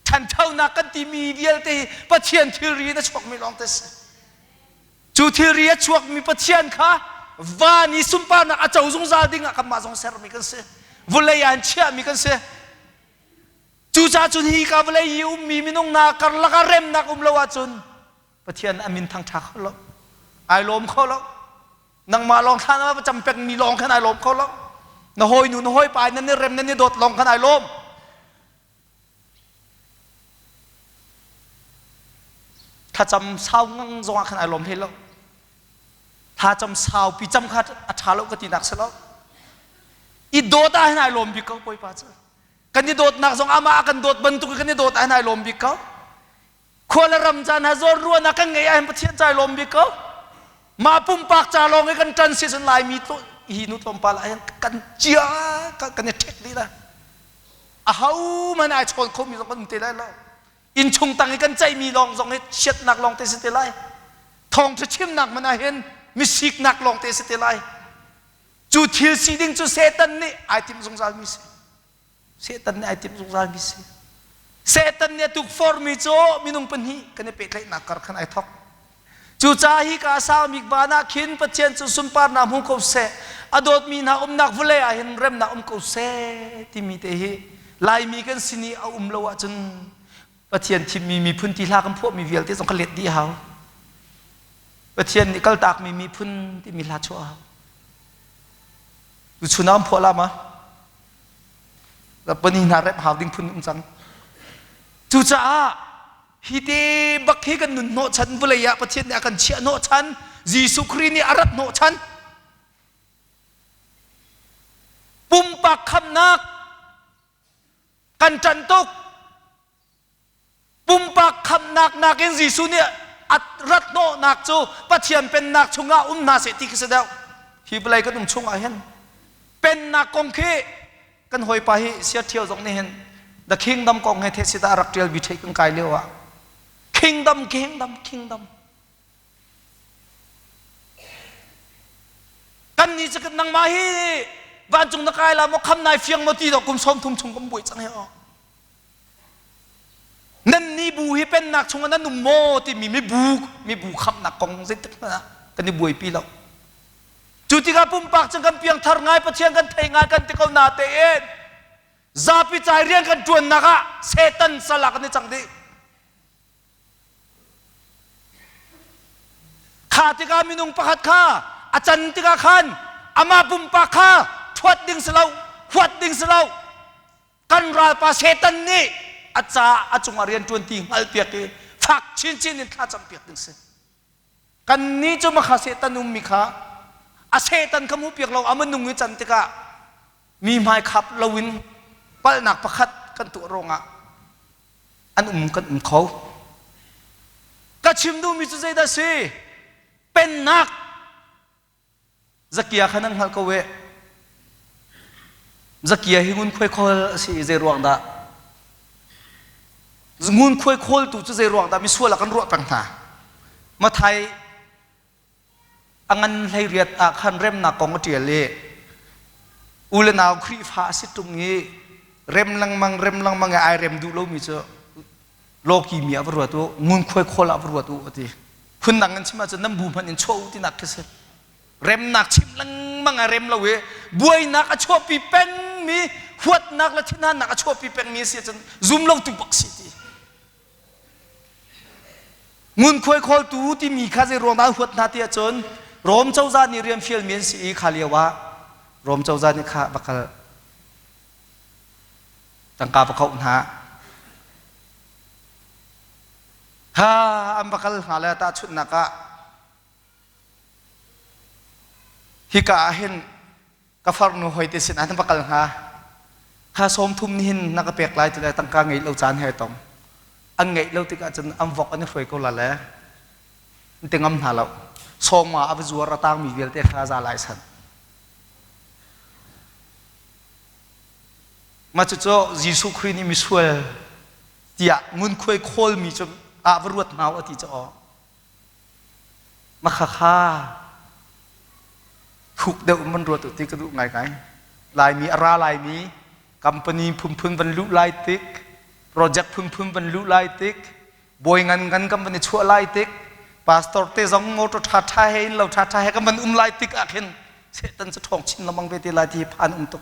ṭhanchonak kan timi vialte hi Pathian thilri in a chuakmi lawng te si cu thilri a chuakmi Pathian kha van i sunparnak a co zungzal ding ah kanmah zong sermi kan si vulei ah an chiahmi kan si cucaah cun hi ka vawlei i ummi minung hna karlak ah remnak um lo ahcun Pathian a min thangṭha kho lo. Ai lawm kho lo. Nangmah lawng thla na va cam pengmi lawng khan ai lawm kho lo. Na hawinu na hawipa nan i rem nan i dawt lawng khan ai lawm. Thlacam sau ngang zongah khan ai lawm hlei lo. Thlacam saupi cam kha a ṭha lo ka tinak si lo. I dawt ah hin ai lawm bik ko Bawipa cu. Kan i dawtnak zong amah a kan dawt bantuk in kan i dawt ah hin ai lawm bik ko. Khua le ram caan ha zawn ruahnak kan ngeih ahhin Pathian ca i lawm bik ko. Mah pumpak ca lawng i kan ṭan si cun Laimi hi nu tlawmpal ah hin kan cia kan i ṭhek dih la. A ho hmanh ai chawn khomi zong kan um te lai lo. Innchung tang i kan ceihmi lawng zong hi chiatnak lawng te si te lai. Thawngṭha chimnak hmanh ah hin misiknak lawng te si te lai. Cu thil si ding cu Satan nih ai timh zungzalmi si. Satan nih ai timh zungzalmi si. Satan nih a tukforhmi cu minung pahnih kan i pehtlaihnak kar khan ai thawk. Cucaah hi ka saumik van ah khin Pathian cu sunparnak hmu ko seh, a dawtmi hna umnak vawlei ah hin remnak um ko seh timi te hi Laimi kan sin i a um lo ahcun Pathian thimmi miphun ti hla kan phuahmi vialte zong kha let dih a hau. Pathian nih kaltakmi miphun timi hla chuah a hau. Tuchun ah an phuah la ma? Pani hna rep hau ding phun um cang. Cucaah hi te bak hi kan nun hnawhchan vawlei ah Pathian nih a kan chiah hnawhchan Jesuh Khrih nih a rat hnawhchan pumpak khamnak kan ṭanh tuk. Pumpak khamhnak nakin Jesuh nih a rat hnawhnak cu Pathian pennak chungah um hna seh ti khi si deuh. Hi vawlei kan um chungah hin pennak kong khi kan hawipa hi sia ṭhio zong nih hin The Kingdom kong he the si dah rak ṭial bi ṭhei kan kai lio ah Kingdom Kingdom Kingdom Kan nih cu nangmah hi vancung na kai la maw kham nai fiang maw ti dawh kum 30 chung kan buai cang hi aw. Nan ni bu hi pennak chungah nan um maw timi mibu mibu khamnak kong zeitik hmanh ah kan i buaipi lo. Cu tikah pumpak cun kan piangthar ngai Pathian kan thei ngai kan ti ko na tein zapi cai rian kan ṭuannak ah Satan sal ah kan i cang dih. Kha tikah minung pakhat kha a can tikah khan amah pumpak kha ṭhuat ding si lo, huat ding si lo. Kan ralpa Satan nih a ca a cungah rian ṭuan ti hngalhpiak i fak chinchin in thlacam piak ding si. Kannih cu makha Satan ummi kha a Satan kha hmuhpiak lo a minung i can tikah mi hmai khap loin palhnak pakhat kan tuah ruangah an um kan um kho. Ka chim duhmi cu zeidah si? Pennak Zakia kha nan hngalh ko eh. Zakia hi ngunkhuai khawl a si i zei ruang dah? Ngunkhuai khawltu cu zei ruang dah misual ah kan ruah peng hna? Mathai a ngan 18 ah khan remnak kong a ṭial i u le nau Khrihfa a si ṭung i rem lengmang rem lengmang i ai rem duh lomi cu lawki mi ah va ruat u ngunkhuai khawl ah va ruat u a ti phundang in chim ahcun nan bu hmanh in chuah u tinak khi si remnak chim lengmang a rem lo i buainak a chuahpi pengmi huatnak le thinhannak a chuahpi pengmi a si ahcun zum lo tu bak si ti Ngunkhuai khawltu timi kha zei ruang dah an huat hna ti ahcun Rom cozah nih rian fialmi an si i kha lio ah Rom cozah nih kha va kal tangka va khoh hna. Kha an va kal hna le tahchunhnak ah hika ah hin ka farnu hoi te sin ah na va kal hnga kha 30 ni hin na ka pek lai ti le tangka ngeih lo caan he tong an ngeih lo tikah cun an vok an i hruai ko la le an ti ngam hna lo sawma a va zuar a tangmi vialte kha za lai san ma cucu Jesuh Khrih nih misual tiah ngunkhuai khawlmi cu ah va ruat hna u a ti cu aw Makhakha thuk deuh in van ruat u ti ka duh ngaingai. Laimi a ra laimi company phunphun van luh lai tik, project phunphun van luh lai tik, bawi ngan ngan kan van i chuah lai tik, pastor te zong motor ṭha ṭha he in lo ṭha ṭha he kan van um lai tik ah khin Satan cu ṭhawng chin lengmang ve te lai ti hi phan um tuk.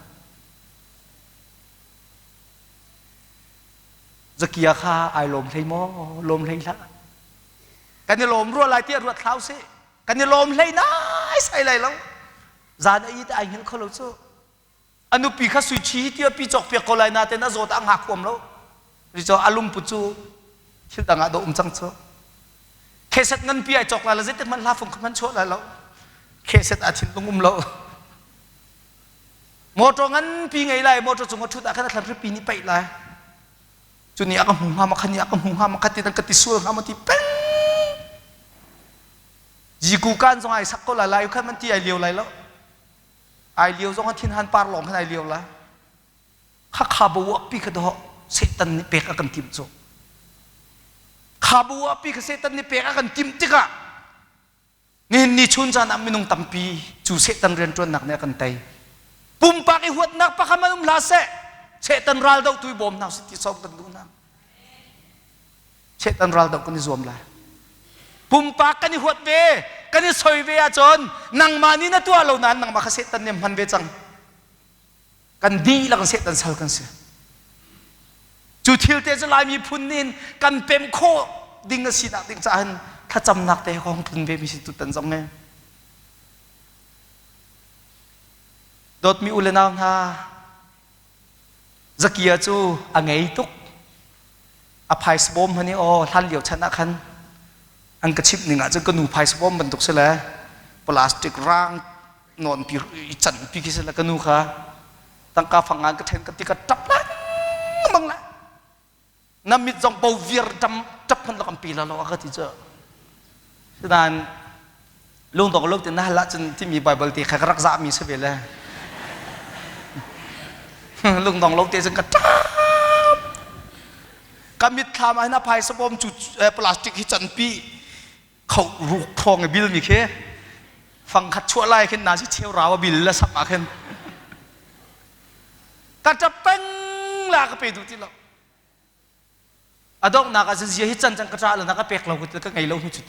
Zakia kha ai lawm hlei maw? Lawm hlei hlah. Kan i lawm rua lai tiah ruat hlah usih. Kan i lawm hlei nai sai lai lo. Zan a it ai hngilh kho lo cu. A nupi kha sui chi ti pi cawk piak ko lai na ten a zawt a ngak huam lo. Rico a lungput cu thil dang ah do um cang cu. Kheset ngan pi ai cawk lai lo zeitik hmanh hla fung kha hman chuah lai lo. Kheset a thinlung um lo. Motor nganpi ngei lai motor cung a ṭhut ah khan a thlan ripi nih paih lai. Cu nih a ka hmu hnga ma kha nih a ka hmu hnga ma kha ti dan ka ti sual hnga ma ti peng. Jiku kan zong ai sak ko lai lai khan man ti ai liau lai lo. Ai liau zong a thin han par lawng khan ai liau lai. Kha kha bo pi kha do Satan nih pek a kan tim cu. Kha bo pi kha Satan nih pek a kan tim tikah Nihin ni chun caan ah minung tampi cu Satan rianṭuannak nih a kan tei. Pumpak i huatnak pakhat man um hlah seh. Satan ral doh tu i bawm hna usih ti sawm kan duh hna. Satan ral doh kan i zuam lai. Pumpak kan i huat ve, kan i soi ve ahcun nangmah nih na tuah lo nain nangmah kha Satan nih a hman ve cang. Kan dihlak in Satan sal kan si. Cu thil te cu Lai miphun nih kan pem khawh ding a sinak ding caah hin thlacamnak te ka hong tlun ve mi si tutan zong hi. Dawtmi u le nau hna, Zakia cu a ngei tuk. A phaisa bawm hman i aw hlan lio chan ah khan an ka chimh ning ah cun ka nu phaisa bawm bantuk si le plastic rang nawn pi i can pi khi si le ka nu kha tangka fang ngan ka then ka ti ka tap lengmang le. Na mit zong bo viar ṭam ṭap hmanh kan pe la lo a ka ti cu. Sinain lungdong lo te na hal ahcun timi Bible te kha ka rak zahmi si ve le. Lungdong lo te cun ka ṭap. Ka mitthlam ah hin a phaisa bawm cu plastic hi canpi kho ruk thawng i bilmi khi fangkhat chuah lai khin na si cheu rau a bil la sak ah khin ka ṭap peng la ka pe duh ti lo a donghnak ah zia hi can can ka ṭah lo na ka pek lo ka ngei lo hi cu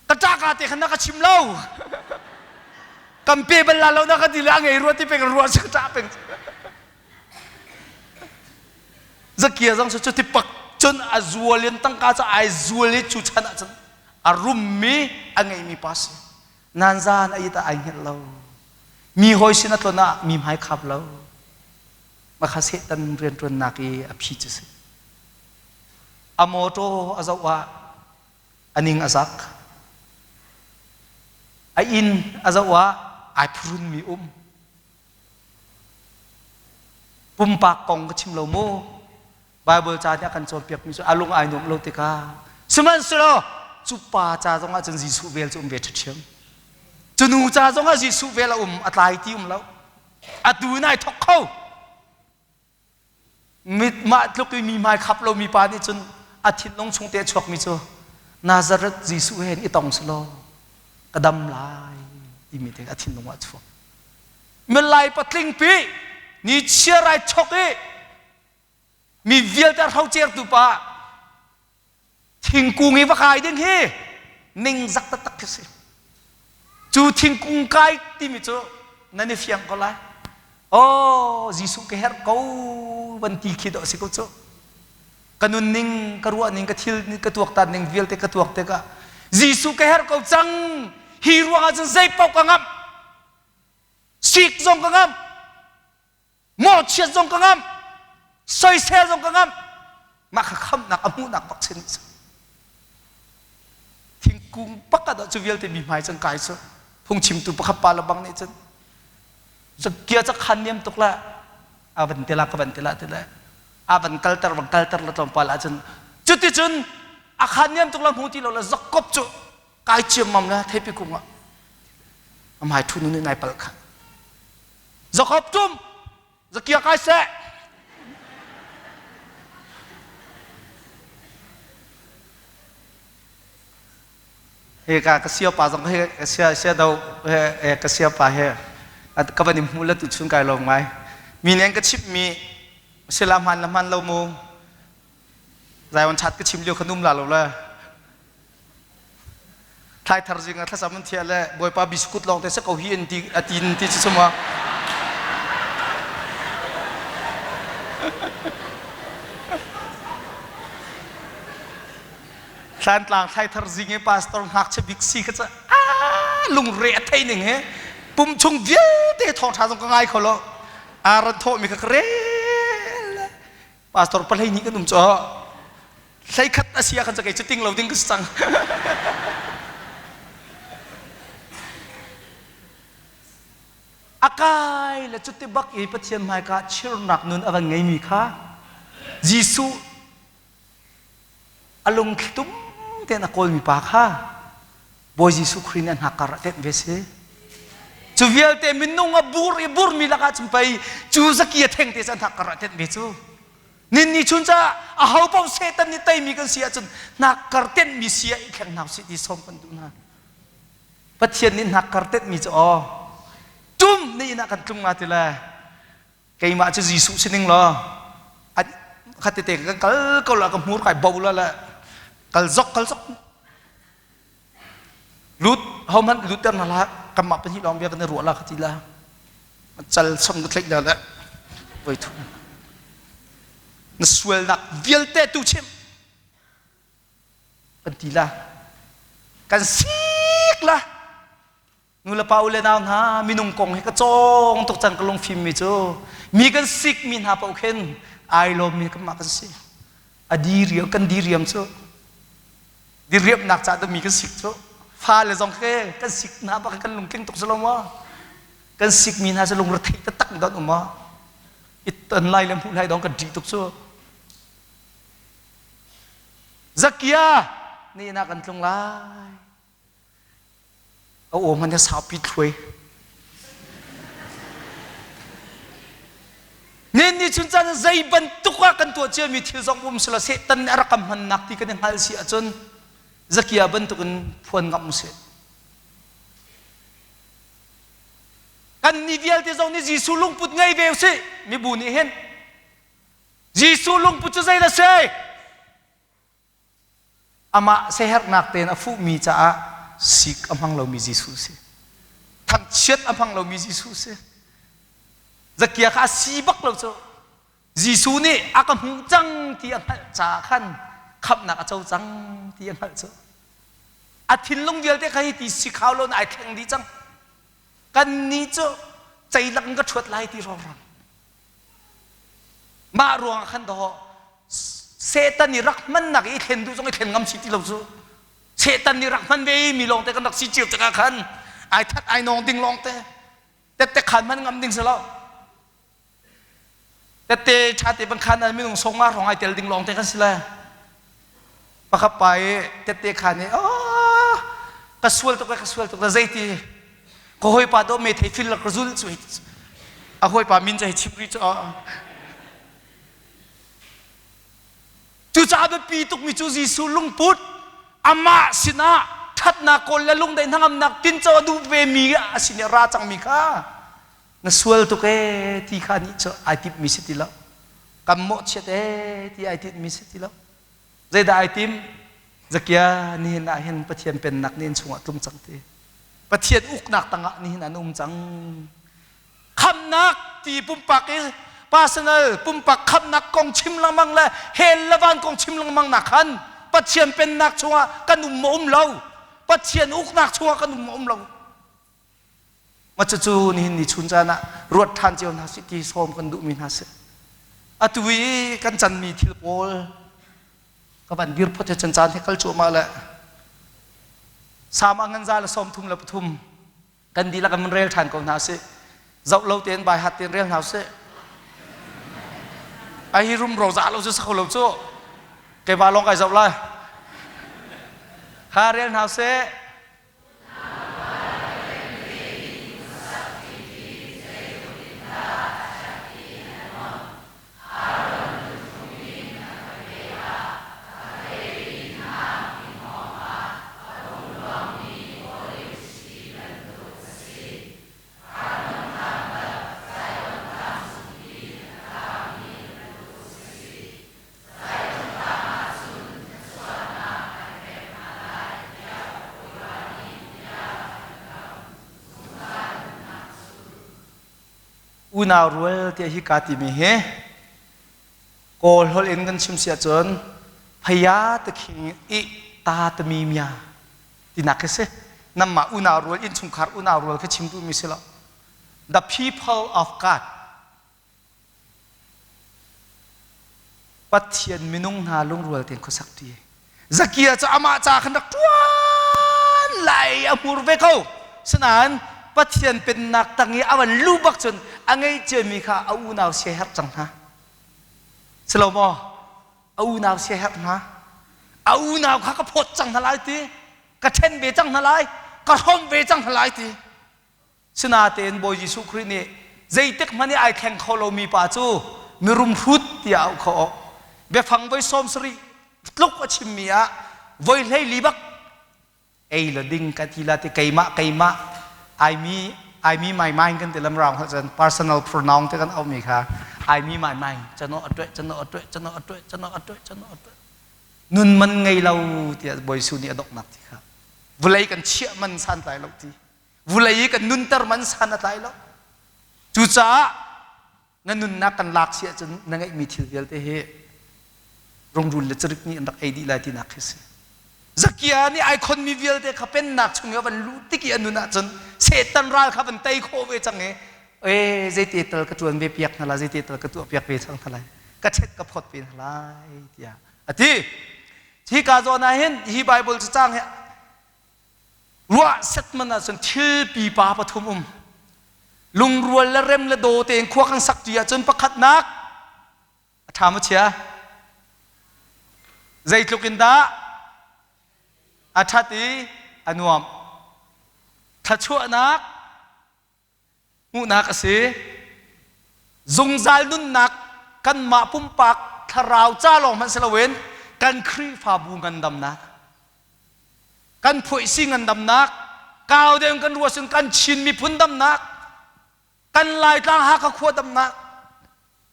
ka ṭah ka te khan na ka chim lo kan pe bal la lo na ka ti le a ngei rua ti peng rua si ka ṭah peng Zakia zong cu cuti pak cun a zual in tangka cu ai zual i cu chan ah cun a rummi a ngeimi pa si. Nan zan a it ah ai hngelh lo. Mi hawi sin a tlon ah mi hmai khap lo. Makha Satan rianṭuannak i a phi cu si. A mawṭaw a zoh ah a ning a zak. A inn a zoh ah ai phurunmi um. Pumpak kong ka chim lo mu. Bible ca nih a kan cawnpiakmi cu a lung ai nuam lo tikah sihmanhsehlaw cu pa ca zongah cun Jesuh vel cu um ve ṭhiamṭhiam. Cu nu ca zongah Jesuh vel a um a tlai ti um lo. Atu in ai thok kho. Mit mah tluk i mi hmai khap lomi pa nih cun a thinlung chung te a chuakmi cu Nazareth Jesuh he i tong selaw ka dam lai timi te a thinlung ah a chuak. Milai patling pi ni chiar ai chok i mi vialte a hrocertu pa Thingkung i va kai ding hi ningzak taktak khi si. Cu thingkung kai timi cu nan i fiang ko lai. Oh, Jesuh ka herh ko van ti khi dawh si ko cu. Ka nunning, ka ruahning, ka thil, ka tuaktan ning vialte ka tuak tikah Jesuh ka herh ko cang. Hi ruangah cun zei paoh ka ngamh. Sik zong ka ngamh. Mawhchiat zong ka ngamh. Soisel zong ka ngamh. Mah kha khamnak a hmuhnak bak sin cu. Thingkung pakhat ah cu vialte mi hmai cang kai cu. Phungchimtu pakhat pa le bang nih cun zakia ca khan niam tuk la a van te la ka van te la te le a van kalter van kalter la tlawmpal ahcun cuticun a khan niam tuk la hmu ti lo la zakop cu kai ciammam la theipi kung ah a hmai thu nu nih nai pal kha Jakob tum zakia kai seh. He ka ka sia pa zong he ka sia sia do he ka sia pa he ka van im hmu la tu chun kai lo ngai. Mi nen ka chip mi sila hman la hman lo mu. Zai wan chat ka chim lio kha num la lo la. Thlaithar zing ah thlacam an thiah le Bawipa biskut lawng te si ko hi an ti a tin ti cu suma. Thlantlang thlaithar zing i pastor ngakchia bik si kha cu aa lungre a thei ning he pum chung vialte thawngṭha zong ka ngai kho lo. Aa ran thawhmi kha ka rel. Pastor pahlei nih kan um cu hleikhat a si ah khan cakei cu ting lo ding ka si cang. A kai le cuti bak i Pathian hmaika chirnak nun a van ngeimi kha Jesuh a lungthlitum tein a kawlmi pa kha Bawi Jesuh Khrih nih a hnakkar ah tenh ve si. Cu vialte minung a bur i burmi lakah cun pei cu zaki a theng te cu an hnakkar ah tenh ve cu. Ninni chun caah a ho paoh Satan nih teimi kan si ahcun hnakkar tenhmi si ah i thleng hna usih ti sawm kan duh hna. Pathian nih hnakkar tenhmi cu aw tum ni inn ah kan tlung nga ti le keimah cu Jesuh si ning law khat tete kan kal ko la ka hmur kai bo la le kal zok kal zok lut hohmanh lutter na la kanmah pahnih lawng bia kan i ruah la ka ti la cal som ka tlaih la le voi thum na sualnak vialte tu chim kan ti la kan sik la Nu le pa u le nau hna minung kong hi ka cawng tuk cang ka lungfim mi cu mi kan sik mi hna paoh khin ai lawm mi kanmah kan si. A diriam kan diriam cu diriamnak ca dah mi kan sik cu fale zong khi kan sik hna bak kan lungtling tuk si lo maw kan sik mi hna cu lungrethei taktak don um maw i ton lai le hmuh lai dong kan ṭih tuk cu. Zakia ni inn ah kan tlung lai. A aw hmanh hi saupi thluai. Nen ni chun caan zei bantuk ah kan tuah ciami thil zong um sila Satan nih a rak kan hmannak ti kan i hngalh si ahcun Zakia bantukin phuan ngam usih. Kan ni vialte zong nih Jesuh lungput ngei ve usih. Mibu nih hin Jesuh lungput cu zeidah si? Amah siaherhnak tein a fuhmi caah sik a hmang lomi Jesuh si. Thangchiat a hmang lomi Jesuh si. Zakia kha a si bak lo cu. Jesuh nih a ka hmuh cang ti a hngalh caah khan khamhnak a co cang ti a hngalh cu. A thinlung vialte kha hi ti si khau lo ai thleng dih cang. Kan nih cu ceilak in ka ṭhuat lai ti rawrang. Mah ruangah khan dawh Satan nih rak hmannak i thlen duh zong i thlen ngam si ti lo cu. Satan nih rak hman ve mi lawngte kan rak si cio tikah khan ai that ai nawng ding lawngte tette khan hman ngam ding si lo. Tette ṭha te ban khan an minung song ma rong ai tel ding lawngte kan si le. Pakhat pa i tette khan i oh ka sual tuk ka sual tuk zeiti ka hawipa do me thei fil lak zul cu a hawipa min cu hei chim rih cu cucaah biapi tukmi cu Jesuh lungput amah sinah ṭhatnak kawl le lungdaih hnangamnak tinco a duh ve mi a sin i a ra cangmi kha na sual tuk ee ti kha nih cu ai timhmi si ti lo kan mawhchiat ee ti ai timhmi si ti lo Zeidah ai tim? Zakia nihin ah hin Pathian pennak nih in chungah tlung cang ti. Pathian uknak tangah nihin an um cang. Khamnak ti pumpak i personal pumpak khamnak kong chim lengmang le hell le van kong chim lengmang nak khan Pathian pennak chungah kan um maw um lo? Pathian uknak chungah kan um maw um lo? Ma cucu nihin ni chun caan ah ruat ṭhan cio hna sih ti sawm kan duhmi hna si. Atu i kan canmi thil pawl ka van dir phot he cun caan he kal cuahmah le Salm a ngan za le 33 kan dihlak in rel ṭhan ko hna sih. Zoh lo tein bai hat tein rel hna sih. Ai hi rumro za lo cu sa kho lo cu. Keimah lawng kai zoh lai. Ha rel hna sih. Unau rual tiah hika timi hi Kawl holh in kan chim si ahcun phaya takhing i ta tami mia tinak khi si. Namah unau rual innchungkhar unau rual khi chim duhmi si lo. The people of God Pathian minung hna lungrual tein khuasak ṭi. Zakia cu amah ca khan rak ṭuan lai a hmur ve ko. Sinain Pathian pennak tang i a van lu bak cun a ngeih ciami kha a unau siaherh cang hna. Si lo maw? A unau siaherh hna. A unau kha ka phawt cang hna lai ti. Ka ṭhen ve cang hna lai. Ka hrawm ve cang hna lai ti. Sinain Bawi Jesuh Khrih nih zeitik hmanh i ai thleng kho lomi pa cu mirum hrut tiah a auh khawh. Biafang voi 70 tluk a chimmi ah voi 14 bak ei le ding ka ti la ti keimah keimah I me I me my mind kan ti lam raung cun personal pronoun te kan auhmi kha I me my mind cano atwe cano atwe cano atwe cano atwe cano atwe nun man ngei lo tiah Bawi Jesuh nih a donghnak ti kha vulei kan chiah man santlai lo ti vulei i kan nunter man san a tlai lo cucaah na nunnak kan lak si ahcun na ngeihmi thil vialte hi rungrul le carik nih an rak ei dih lai tinak khi si Zakia nih ai khonmi vialte kha pennak chung i a van luh tik i a nun ahcun Satan ral kha van tei khawh ve cang i e zeite tal ka ṭuan ve piak hna lai zeite tal ka tuah piak ve cang hna lai ka ṭhet ka phawt ve hna lai tiah a ti hi ka zawn ah hin hi Bible cacang hi Ruah setman ahcun thil pipa pathum um. Lungrual le rem le daw tein khua kan sak ṭi ahcun pakhatnak a ṭha maw chia? Zeitluk in dah a ṭhat i a nuam. Thluachuahnak hmuhnak a si. Zungzal nunnak kanmah pumpak thlarau ca lawng hmanh si loin kan Khrihfabu ngandamnak, kan phuaihsi ngandamnak, kau deuh in kan ruah cun kan Chin miphun damnak, kan Laitlang Hakha khua damnak,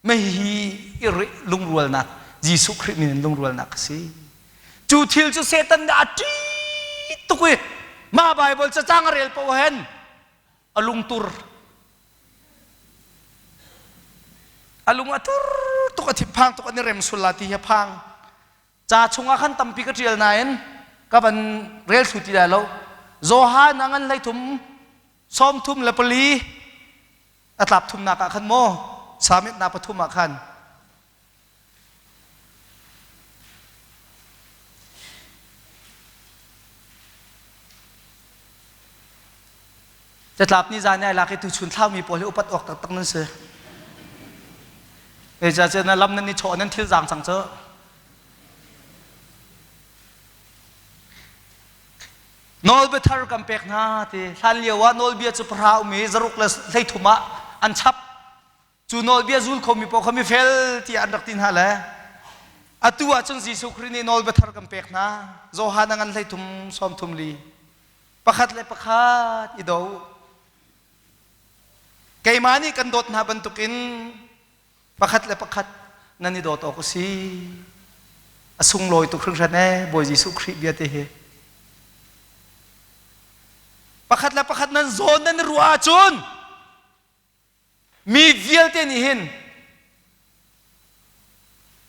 mei hi i lungrualnak Jesuh Khrih min in lungrualnak a si. Cu thil cu Satan nih a ṭih tuk i mah Baibal cacang a rel paoh hen a lungtur a lung a tur tuk a thinphang tuk an i rem sul la ti hi a phang ca chungah khan tampi ka ṭial nain ka van rel thlu ti lai lo Johan a ngan hlei thum sawm thum le pali a tlap thumnak ah khan maw samitnak pathum ah khan Catlap ni zan ai lak i tuchun thlaumi pawl hi upat awk taktak nan si. Zeicahtiah na lam nan i chawh nan thil zaang cang cu. Nawlbia thar kan pek hna ti hlan lio ah nawlbia cu pahra um i zaruk le 13 ah an chap. Cu nawlbia zul khomi paoh kha mifel tiah an rak ti hna le atu ahcun Jesuh Khrih nih nawlbia thar kan pek hna. Johan a ngan 13 34. Pakhat le pakhat i do. Keimah nih kan dawt hna bantukin pakhat le pakhat nan i dawt awk a si. A sunglawi tuk hringhran ee Bawi Jesuh Khrih bia te hi. Pakhat le pakhat nan zawn nan i ruah ahcun Mi vialte nih hin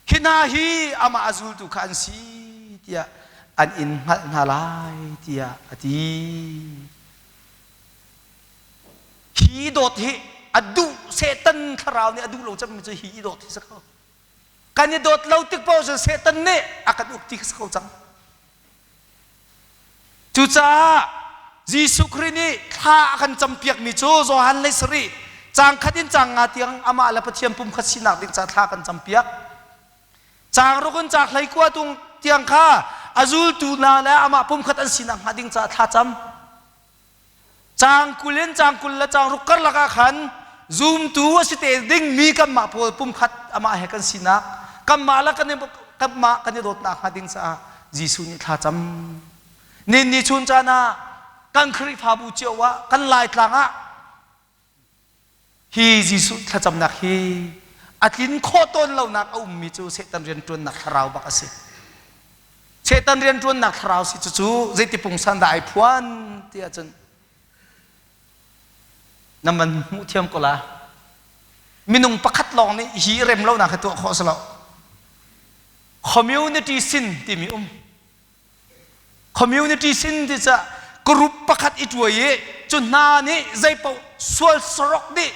hi hna hi amah a zultu kha an si tiah an in hngalh hna lai tiah a ti. Hi dawt hi a duh Satan thlarau nih a duh lo cemmi cu hi dawt hi si ko. Kan i dawt lo tik paoh cun Satan nih a kan uk ti kha si ko cang. Cucaah Jesuh Khrih nih thla a kan campiakmi cu Johan lei sarih caang khat in caang nga tiang amah le Pathian pumkhat sinak ding caah thla kan campiak. Caang ruk in caang 19 tung tiang kha a zultu hna le amah pumkhat an sinak hnga ding caah thla cam. Caang 20 in caang 26 karlak ah khan zumtu a si te dingmi kanmah pawl pumkhat amah he kan sinak kanmah le kan i kanmah kan i dawtnak hnga ding caah Jesuh nih thla cam. Nin ni chun caan ah kan Khrihfabu cio ah kan Laitlang ah hi Jesuh thlacamnak hi a tlin khawh tawn lonak a ummi cu Satan rianṭuannak thlarau bak a si. Satan rianṭuannak thlarau si cucu zeiti pungsan dah ai phuan ti ahcun na man hmuh thiam ko la. Minung pakhat lawng nih hi rem lonak hi tuah khawh si lo. Community sin timi um. Community sin ti ca group pakhat i tuai i cu hna nih zeipaoh sual sarok dih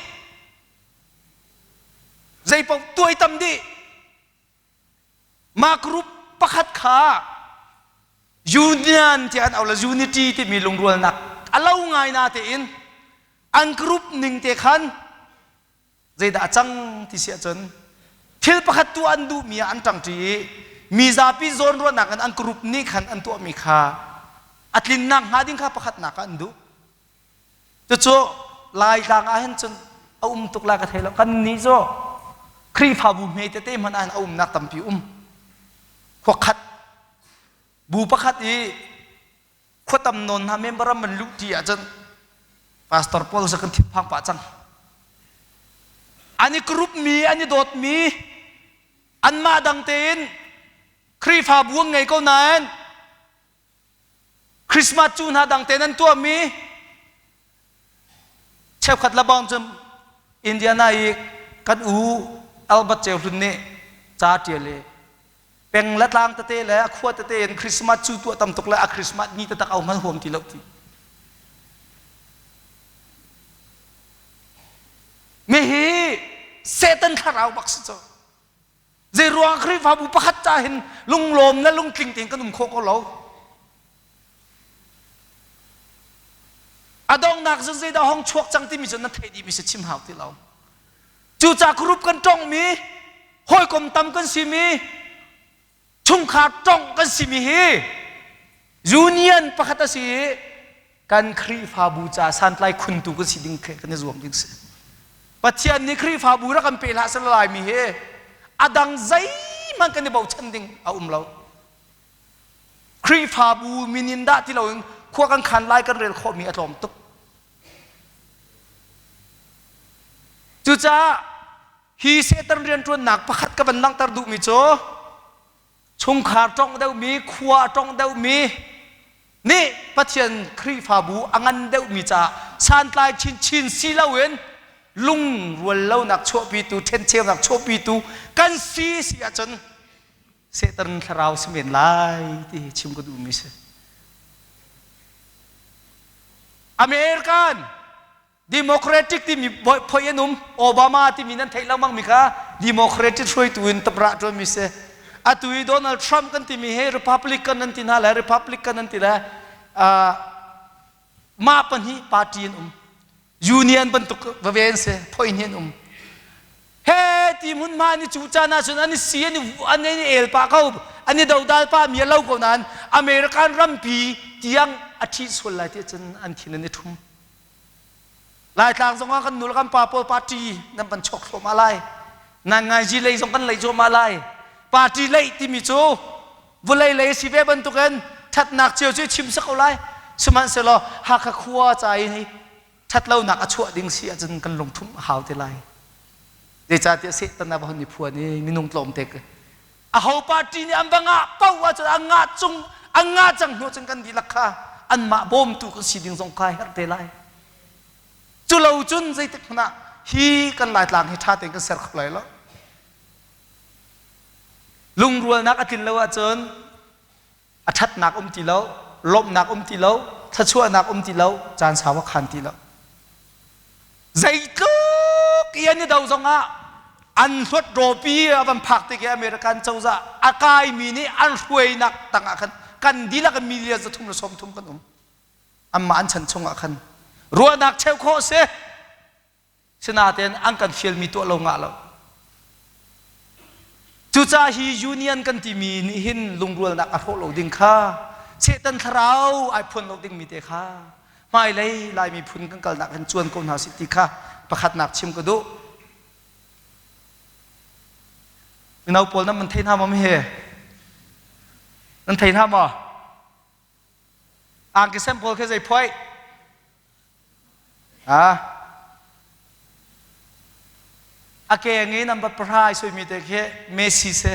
zeipaoh tuaitam dih Mah group pakhat kha union tiah an auh le unity timi lungrualnak a lo ngai na tein an group ning te khan zeidah a cang ti si ahcun thil pakhat tuah an duhmi ah an ṭangṭi i mi zapi zawnruahnak in an group nih khan an tuahmi kha a tlinnak hnga ding kha pakhatnak ah an duh. Cucu Laitlang ah hin cun a um tuk lai ka thei lo. Kannih cu Khrihfabu hme tete hmanh ah hin a umnak tampi um. Khua khat, bu pakhat i khua tam nawn hna member ram an luh ṭi ahcun pastor pawl cu kan thinphang pah cang. An i group mi, an i dawtmi, anmah dang tein Khrihfabu an ngei ko nain Christmas cu hna dang tein an tuahmi cheukhat lebang cu Indiana i kan u Albert Ceu Hlun nih ca ṭial i peng le tlang tete le a khua tete in Christmas cu tuah tam tuk le a Christmas ni taktak au hman huam ti lo ti. Mi hi Satan thlarau bak si cu. Zeiruang Khrihfabu pakhat ca hin lunglawm le lungtling tein kan um khawh ko lo. A donghnak cu zeidah hong chuak cang timi cu na theih dihmi si chim hau ti lo. Cucaah group kan tongmi, hawikom tam kan simi, Chungkhar tong kan simi hi union pakhat a si i kan Khrihfabu ca santlai khuntu kan si ding kan i zuam ding si. Pathian nih Khrihfabu rak kan pe hlah seh laimi hi a dang zeihmanh kan i bochan ding a um lo. Khrihfabu min in dah ti loin khua kan khan lai kan rel khawhmi a tlawm tuk. Cucaah hi Satan rianṭuannak pakhat ka van langhter duhmi cu chungkhar tongh deuhmi, khua tongh deuhmi nih Pathian Khrihfabu a ngan deuhmi caah santlai chinchin si loin lungrual lonak chuahpitu, ṭhencheunak chuahpitu kan si si ahcun Satan thlarau si men lai ti hi chim ka duhmi si. American Democratic timi phoi an um Obama timi nan theih lengmang mi kha Democratic hruaitu in tapra ṭuanmi si. Atu i Donald Trump kan timi hi Republican an ti hna le Republican an ti le mah pahnih party an um. Union bantuk vave an si, phoi hnih an um. He ti hmunhma an i cuh caan ahcun an i si an i el pah ko an i dodal pah mi a lo ko nain American rampi tiang a ṭhih sual lai ti cun an thin an i ṭhum. Laitlang zongah kan nu le kan pa pawl party nan van chok thluahmah lai. Nangaiji lei zong kan lei cuahmah lai. Party lei timi cu vawlei lei si ve bantukin ṭhatnak cio cu chim si ko lai. Sihmanhsehlaw Hakha khua ca i ṭhatlonak a chuah ding si ahcun kan lungthumh a hau te lai. Zeicahtiah Satan a va hon i phuan i minung tlawmte aho party nih an va ngah paoh ahcun an ngah cung an ngah cang hnu cun kan dihlak kha anmah bawmtu kan si ding zong kha herh te lai. Cu lo cun zeitik hmanh ah hi kan Laitlang hi ṭha tein kan ser kho lai lo. Lungrualnak a tlin lo ahcun a ṭhatnak um ti lo, lawmhnak um ti lo, thluachuahnak um ti lo, caan sau a khan ti lo. Zeitluk i an i do zongah an hluat rawpi a van phak tik i American cozah a kaimi nih an hruainak tangah khan kan dihlak in million 330 kan um. Anmah an chan chungah khan ruahnak cheuh khawh a si. Sinain an kan fialmi tuah lo ngah lo. Cucaah hi union kan timi nih hin lungrualnak a hrawh lo ding kha Satan thlarau ai phuan lo dingmi te kha hmailei Lai miphun kan kalnak hin cuan ko hna sih ti kha pakhatnak chim ka duh. Mino pawl nan man thei hna maw he? Nan thei hna maw? Angki sen pawl khi zei phuai? A keng i number pahra ai suimi te khi Messi si.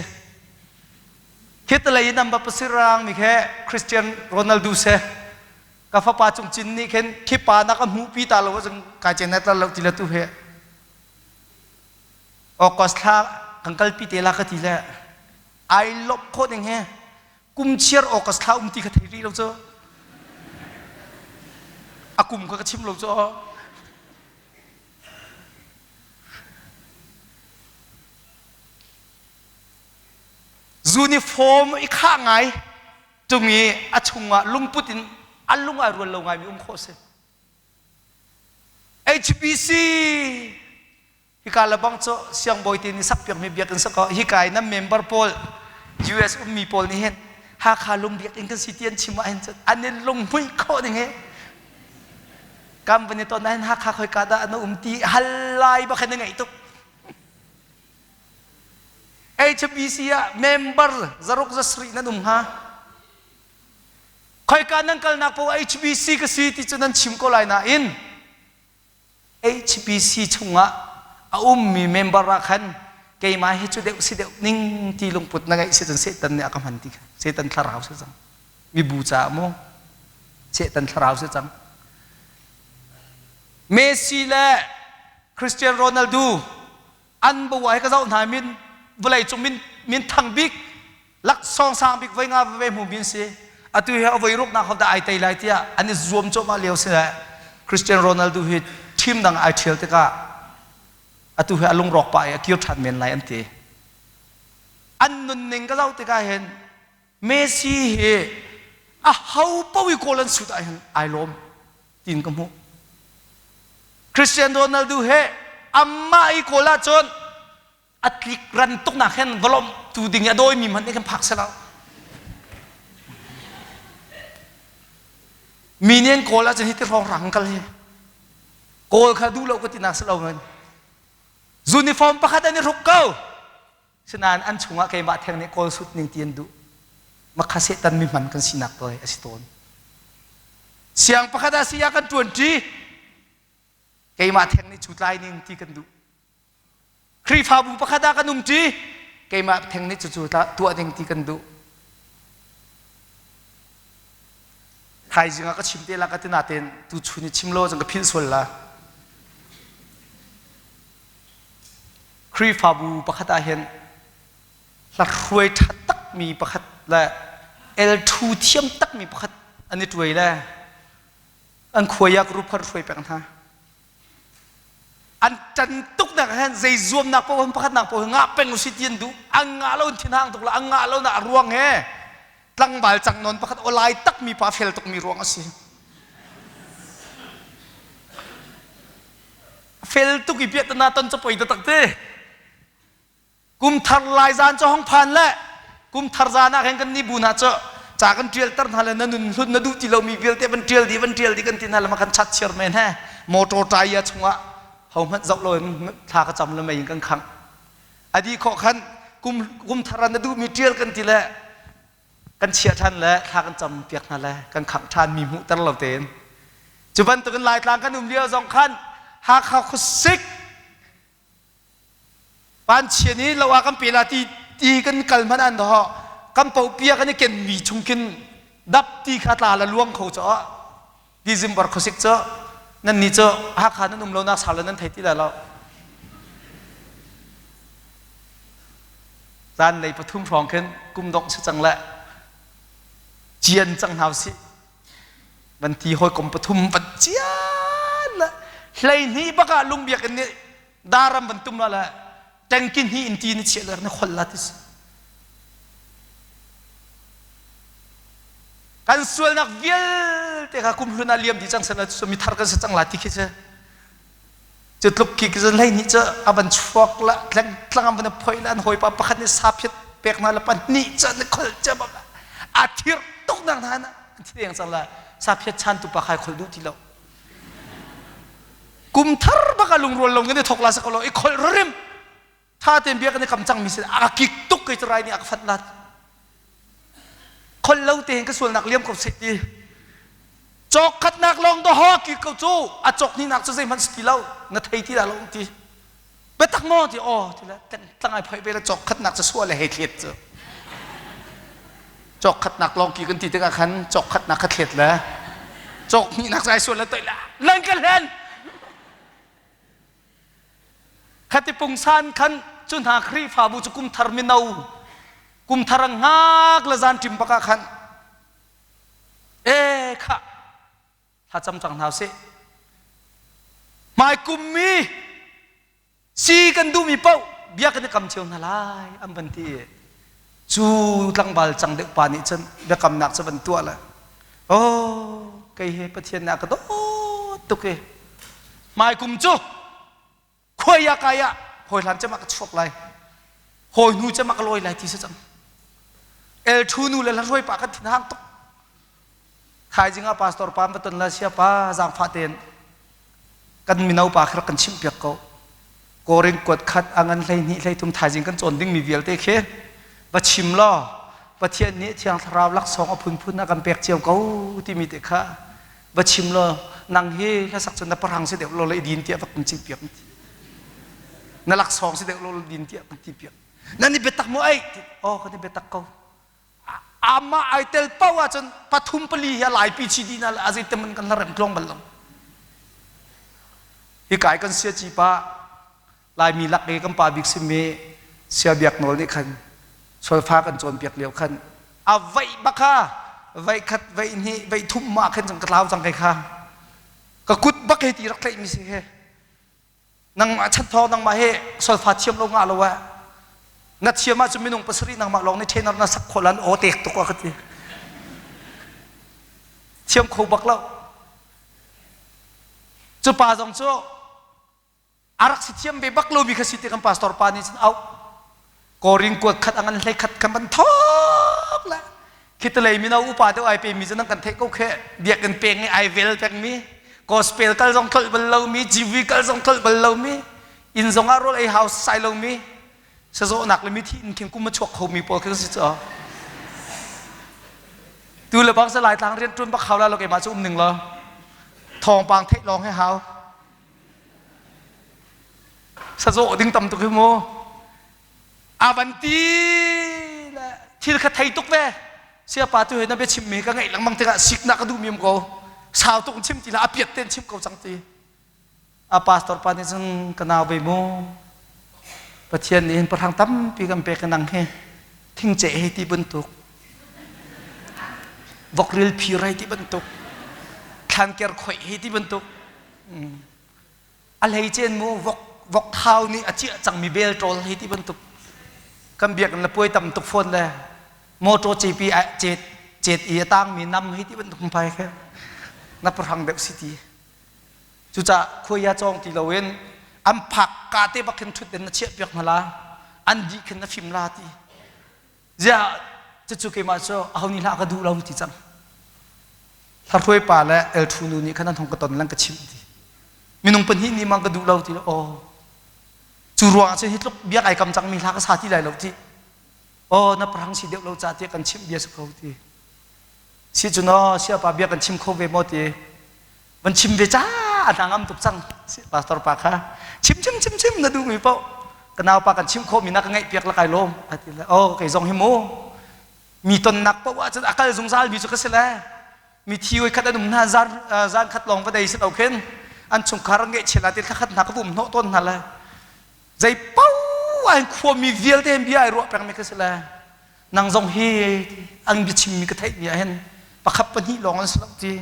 Khi talei i number pasarih mi khi Cristiano Ronaldo si. Ka fapa Cung Cin nih khin khi pa na ka hmuhpi ta lo ahcun kai cen ta lo ti le tu hi. August thla kan kalpi te la ka ti le ai lawmh khawh ding hi kum chiar August thla um ti kha thei rih lo cu a kum kha ka chim lo cu uniform i khah ngai tung i a chungah lungput in a lung ai rual lo ngai mi um khawh si HBC Hika lebang cu siangbawi te nih sak piakmi biakinn si ko. Hika i nan member pawl US ummi pawl nih hin Hakha lung biakinn kan si ti an chim ahhin cun an in lunghmuih khawh ding hi. Company ton ahhin Hakha khoika dah an um ti hal lai bak hin na ngeih tuk. HBC ah member zaruk za sarih nan um hnga. Khoika nan kalnak paoh HBC ka si ti cu nan chim ko lai nain HPC chungah a ummi member ah khan keimah hi cu deuh si deuh ning ti lungput na ngeih si cun Satan nih a ka hman ti kha Satan thlarau si cang mibu caah mu Satan thlarau si cang Messi le Cristiano Ronaldo an buai ka zoh hna min vawlei cung min min thang bik laksawng sang bik voi nga ve hmu min si atu hi a voi ruknak ho dah ai tei lai tiah an i zuam cuahmah lio si le Cristiano Ronaldo hi team dang ai ṭhial tikah atu hi a lungrawk pah i a kir ṭhan men lai an ti an nunning ka zoh tikah hin Messi hi a ho paoh i goal an sut ah hin ai lawm tiin ka hmuh. Cristiano Ronaldo he amah i goal ahcun a tlik ran tuk nak hin va lawmh tu ding i a dawimi hmanh nih khan phak selaw. Mi nih an kawl ahcun hi ti hrawng rang kal hi. Kawl kha duh lo ka ti nak si lo men. Uniform pakhat an i hruk ko. Sinain an chungah keimah theng nih kawl sut ning ti an duh. Makha setan mi hman kan sinak toi a si tawn. Siang pakhat ah siya kan ṭuan ṭi. Keimah theng nih cu tlai ning ti kan duh. Khrihfabu pakhat ah kan um ṭi. Keimah theng nih cucu tuah ding ti kan duh. Thaizing ah ka chim te la ka ti natein tu chun i chim lo cun ka philh sual la. Khrihfabu pakhat ah hin hlahruai ṭha takmi pakhat le L2 thiam takmi pakhat an i ṭuai le an khuai ah group khan hruai peng hna. An ṭan tuk nak hin zei zuamnak paoh hin pakhatnak paoh hin ngah peng usih ti an duh. An ngah lo in thinhang tuk la an ngah lo nak a ruang he tlangval cang nawn pakhat awlai takmi pa fel tukmi ruang a si. Fel tuk i piahtana ton cu poi taktak te. Kum thar lai zan cu hong phan le kum thar zan ah khan kan ni bu hna cu ca kan ṭial ter hna le na nun hlun na duh ti lomi vialte van ṭial dih van ṭial dih kan ti hna le ma kan chat chiar men he motor tire chungah ho hmanh zoh lo in thla ka cam le mei in kan khangh a dih khawh khan kum kum thar ah na duhmi ṭial kan ti le kan chiah ṭhan le thla kan cam piak hna le kan khangh ṭhan mi hmuh ter lo tein cu bantukin Laitlang kan um lio zong khan Hakha khuasik Vanchian i lo ah kan pe la ti ti kan kal hmanh an ho kan popia kan i ken mi chung khin dap ti kha tla la luang kho cho December khuasik cu nan ni cu Hakha nan um lo nak sau le nan thei ti la lo zan lei pathum hrawng khin kum dongh si cang le cian cang hna usih van ti hawikom pathum van cian le 12 bak ah lungbiak in nih daram van tum la le tengki hni in ti ni chiah le na khol la ti si kan sualnak vialte kha kum hlun ah liam dih cang seh cu mi thar kan si cang la ti khi cu cu tluk khi cu 12 cu a van chuak la tleng tlang an van phoi la an hawipa pakhat nih saphiat pek hna le pahnih cu an khol cem a thir tuk nak hna na an thi deng cang la saphiat chan tu pa khai khol duh ti lo Kum thar bak ah lungrual lo kan i thok la sa ko lo i kholh rim tha tein bia kan i kam cang mi sin a kik tuk kei rai nih a ka fat lat khol lo tein ka sualnak liam ko seh ti cawk khatnak lawng do ho ki ko cu a cawk ni nak cu zeihmanh si ti lo na thei ti dah lo ti biatak maw ti aw ti le tlang ai phoi ve le cawk khatnak cu sual le hei thlet cu cawk khatnak lawng ki kan ti tikah khan cawk khatnak kha thlet le cawk hnihnak cu ai sual le toih la nan ka hlen khati pungsan khan cu hna Khrihfabu cu kum thar mino kum thar ang ngak le zan ṭim bak ah khan e kha thlacam cang hna usih. Hmaikum mi si kan duhmi paoh bia kan i kam cio hna lai an van ti i cu tlangval cang deuh pa nih cun biakamnak cu van tuah le oh kei he Pathian nih a ka dawt tuk i hmaikum cu khuai ah kai ah hawi hlan cem ah ka chuak lai hawi hnu cem ah ka lawi lai ti si cang el thu nu le hruai pa kan thin hang tuk thaizing ah pastor pa va ton la sia pa zaangfah tein kan mino pa kha kan chimh piak ko korin kuat khat angan 12 33 thaizing kan cawn ding mi vialte khi va chim law Pathian nih thiang thlarau laksawng a phunphun a kan pek cio ko timi te kha va chim law nang hi hlasak cu na parang si deuh lo le din tiah va kan chim piak na laksawng si deuh lo le din tiah kan ti piak nan i biatak mu ei oh kan i biatak ko ama ai tel pau ahcun pathum pali hi a laipi chi dina le azei teman kan la rem tlong bal lo hi kai kan sia chi pa Laimi lak i kan pa bik simi Sia Biak Nawl nih khan solfa kan cawnpiak lio khan a vaih bak kha vaih khat vaih hnih vaih thum mah khan cun ka tlau cang kai kha ka kut bak he ti rak tlaih mi si he nangmah chan thawng nangmah he solfa thiam lo ngah lo ah na thiam ahcun minung pasarih nangmah lawng nih trainer na sak khawh lan aw tek tuk a ka ti thiam kho bak lo cu pa zong cu a rak si thiam ve bak lomi kha si ti kan pastor pa nih cun auh koring kuat khat angan hlei khat kan van thok le. Khitalei mino upa deuh ai pemi cu nan kan theih ko khe. Biakinn peng i ai vel pengmi, gospel kal zong tlolh bal lomi, GV kal zong tlolh bal lomi, inn zong ah rawl ei hau sai lomi, sazawhnak le mithi in khin kum a chuak khomi pawl khi si cu. Tu le bang sa Laitlang rian ṭuan bak hau la lo keimah cu um ning law. Thawngpang theih lawng he hau. Sazawh ding tam tuk hi mu. A van ti le thil kha thei tuk ve. Siapa tu he na biachim mi ka ngaih lengmang tikah siknak ka duh mi um ko. Sau tuk in chim ti la a piat ten chim ko cang ti. A pastor pa nih cun ka nau ve mu. Pathian nih hin pahrang tampi kan pek nang hi thingce hei ti bantuk vokril phir hei ti bantuk thlanker khoih hei ti bantuk a hleicen mu vok vok thau nih a ciah cangmi bel ṭawl hei ti bantuk kan biakinn le puai tam tuk fawn le motor cepi cet cet i a tangmi nam hei ti bantuk phai khe na pahrang deuh si ti cucaah khuai cawng ti loin an phak ka te bak khin ṭhut in na chiah piak hna la an dih khin na fim la ti Ziah cucu keimah cu aho nih hlah ka duh lo ti cang. Hlarhuai pa le elṭhu nu nih khan an hong ka ton lan ka chimh ti. Minung pahnih nih mang ka duh lo ti aw. Cu ruangah cun hi tluk biak ai kam cangmi hla ka sa ti lai lo ti. Aw na parang si deuh lo ca tiah kan chimh bia si ko ti. Si cu no siapa bia kan chim kho ve maw ti. Van chim ve ca a hna ngam tuk cang pastor pa kha chim chim chim chim na duh mi paoh ka nau pa kan chim khawh mi na ka ngaih piak la kai lawm a ti le oh kei zong hi mu mi tonnak paoh ah cun a kal zungzal mi cu ka si le mi thi oi khat an um hna zan zan khat lawng va dei si lo khin an chungkhar an ngeih chila ti thla khat hna ka vum hnawh tawn hna le zei paoh an khua mi vialte bia ai ruah peng mi ka si le nang zong hi an biachim mi ka theih mi ah hin pakhat pahnih lawng an si lo ti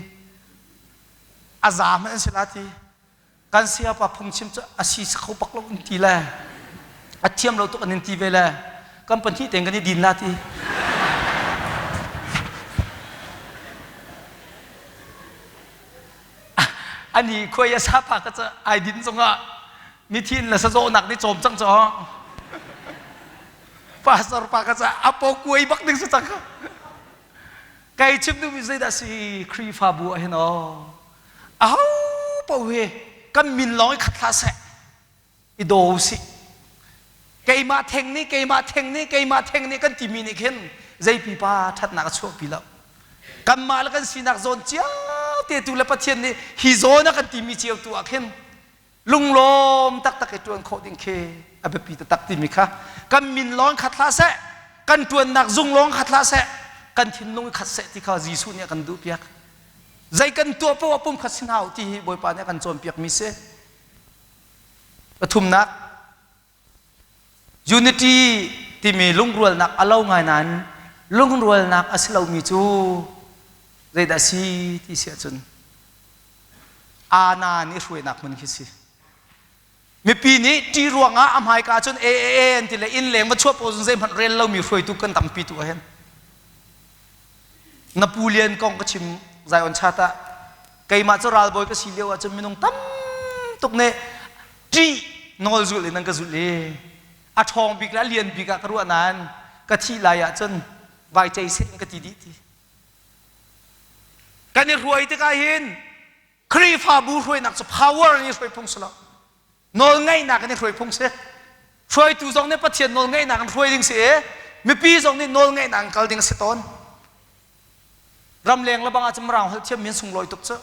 a za hmanh an si la ti kan sayapa phungchim cu a si kho bak lo in ti le a thiam lo tuk an in ti ve le kan pahnih tein kan i din la ti ani khuai a sapa ka ca ai din zongah mithin le sazawhnak nih cawm cang caw pastor pa ka ca apo kuai bak ding si cang kha Kai chim duhmi zeidah si Khrihfabu ah hin aw aho paoh hi kan min lawng i khat hlah seh i daw usih keimah theng nih keimah theng nih keimah theng nih kan timi nih khin zei pipa ṭhatnak a chuahpi lo kanmah le kan sinak zawn cio te tu le Pathian nih hi zawn a kan timi cio tu ah khin lunglawm taktak i ṭuan khawh ding khi a biapi taktak timi kha kan min lawng khat hlah seh kan ṭuannak zung lawng khat hlah seh kan thinlung i khat seh ti kha Jesuh nih a kan duhpiak zei kan tuah paoh ah pumkhat si hna u ti hi Bawipa nih a kan cawnpiakmi si pathumnak unity timi lungrualnak a lo ngai nain lungrualnak a si lomi cu zeidah si ti si ahcun Ana nih hruainak hmun khi si. Mipi nih ṭih ruangah a hmaika cun e e e an ti le inn leng va chuah paoh cun zeihmanh rel lomi hruaitu kan tampi tu ahhin. Na pu lian kong ka chim Zion chat ah keimah cu ralbawi ka si lio ahcun minung tam tuk nih ṭih nawl zulh in an ka zulh i a ṭhawng bik le a lian bik ah ka ruah nain ka thih lai ahcun vai cei seh in ka ti dih ti. Kan i hruai tikah hin Khrihfabu hruainak cu power in i hruai phung si lo. Nawlngeihnak in i hruai phung si. Hruaitu zong nih Pathian nawlngeihnak in hruai ding si i mipi zong nih nawlngeihnak in kal ding a si tawn. Ramleng le bang ah cun Mirang holh thiam mi an sunglawi tuk cu.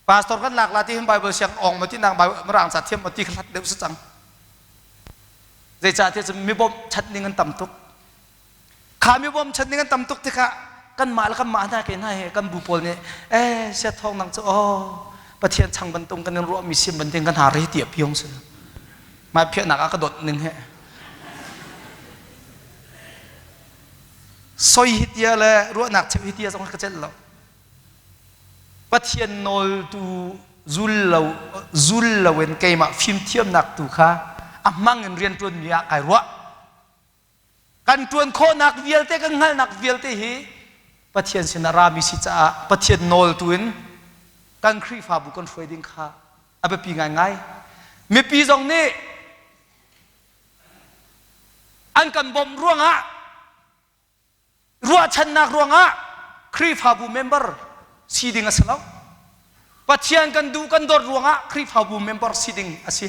Pastor kan lak la ti hin Bible siang ong ma ti nang Mirang ca thiam ma ti kha hlat deuh si cang. Zeicah tiah cun mi bawmh chat ning an tam tuk. Kha mi bawmchan ning an tam tuk tikah kanmah le kanmah hna ke hna he kan bu pawl nih eh sia thawng nang cu oh Pathian chang bantung kan in ruahmi sim banting kan ha re ti a piong si mai phiahnak ah ka dawt ning he soi hi tia le ruahnak cheu hi tia zong ka celh lo Pathian nawl tu zul lo zul lo in keimah fimthiamnak tu kha a hmang in rian ṭuan mi ah kai ruah Kan ṭuan khawhnak vialte, kan hngalhnak vialte hi Pathian sinah rami si caah Pathian nawl tu in kan Khrihfabu kan hruai ding kha a biapi ngaingai. Mipi zong nih an kan bawmh ruangah. Ruahchannak ruangah Khrihfabu member si ding a si lo. Pathian kan duh kan dawt ruangah Khrihfabu member si ding a si.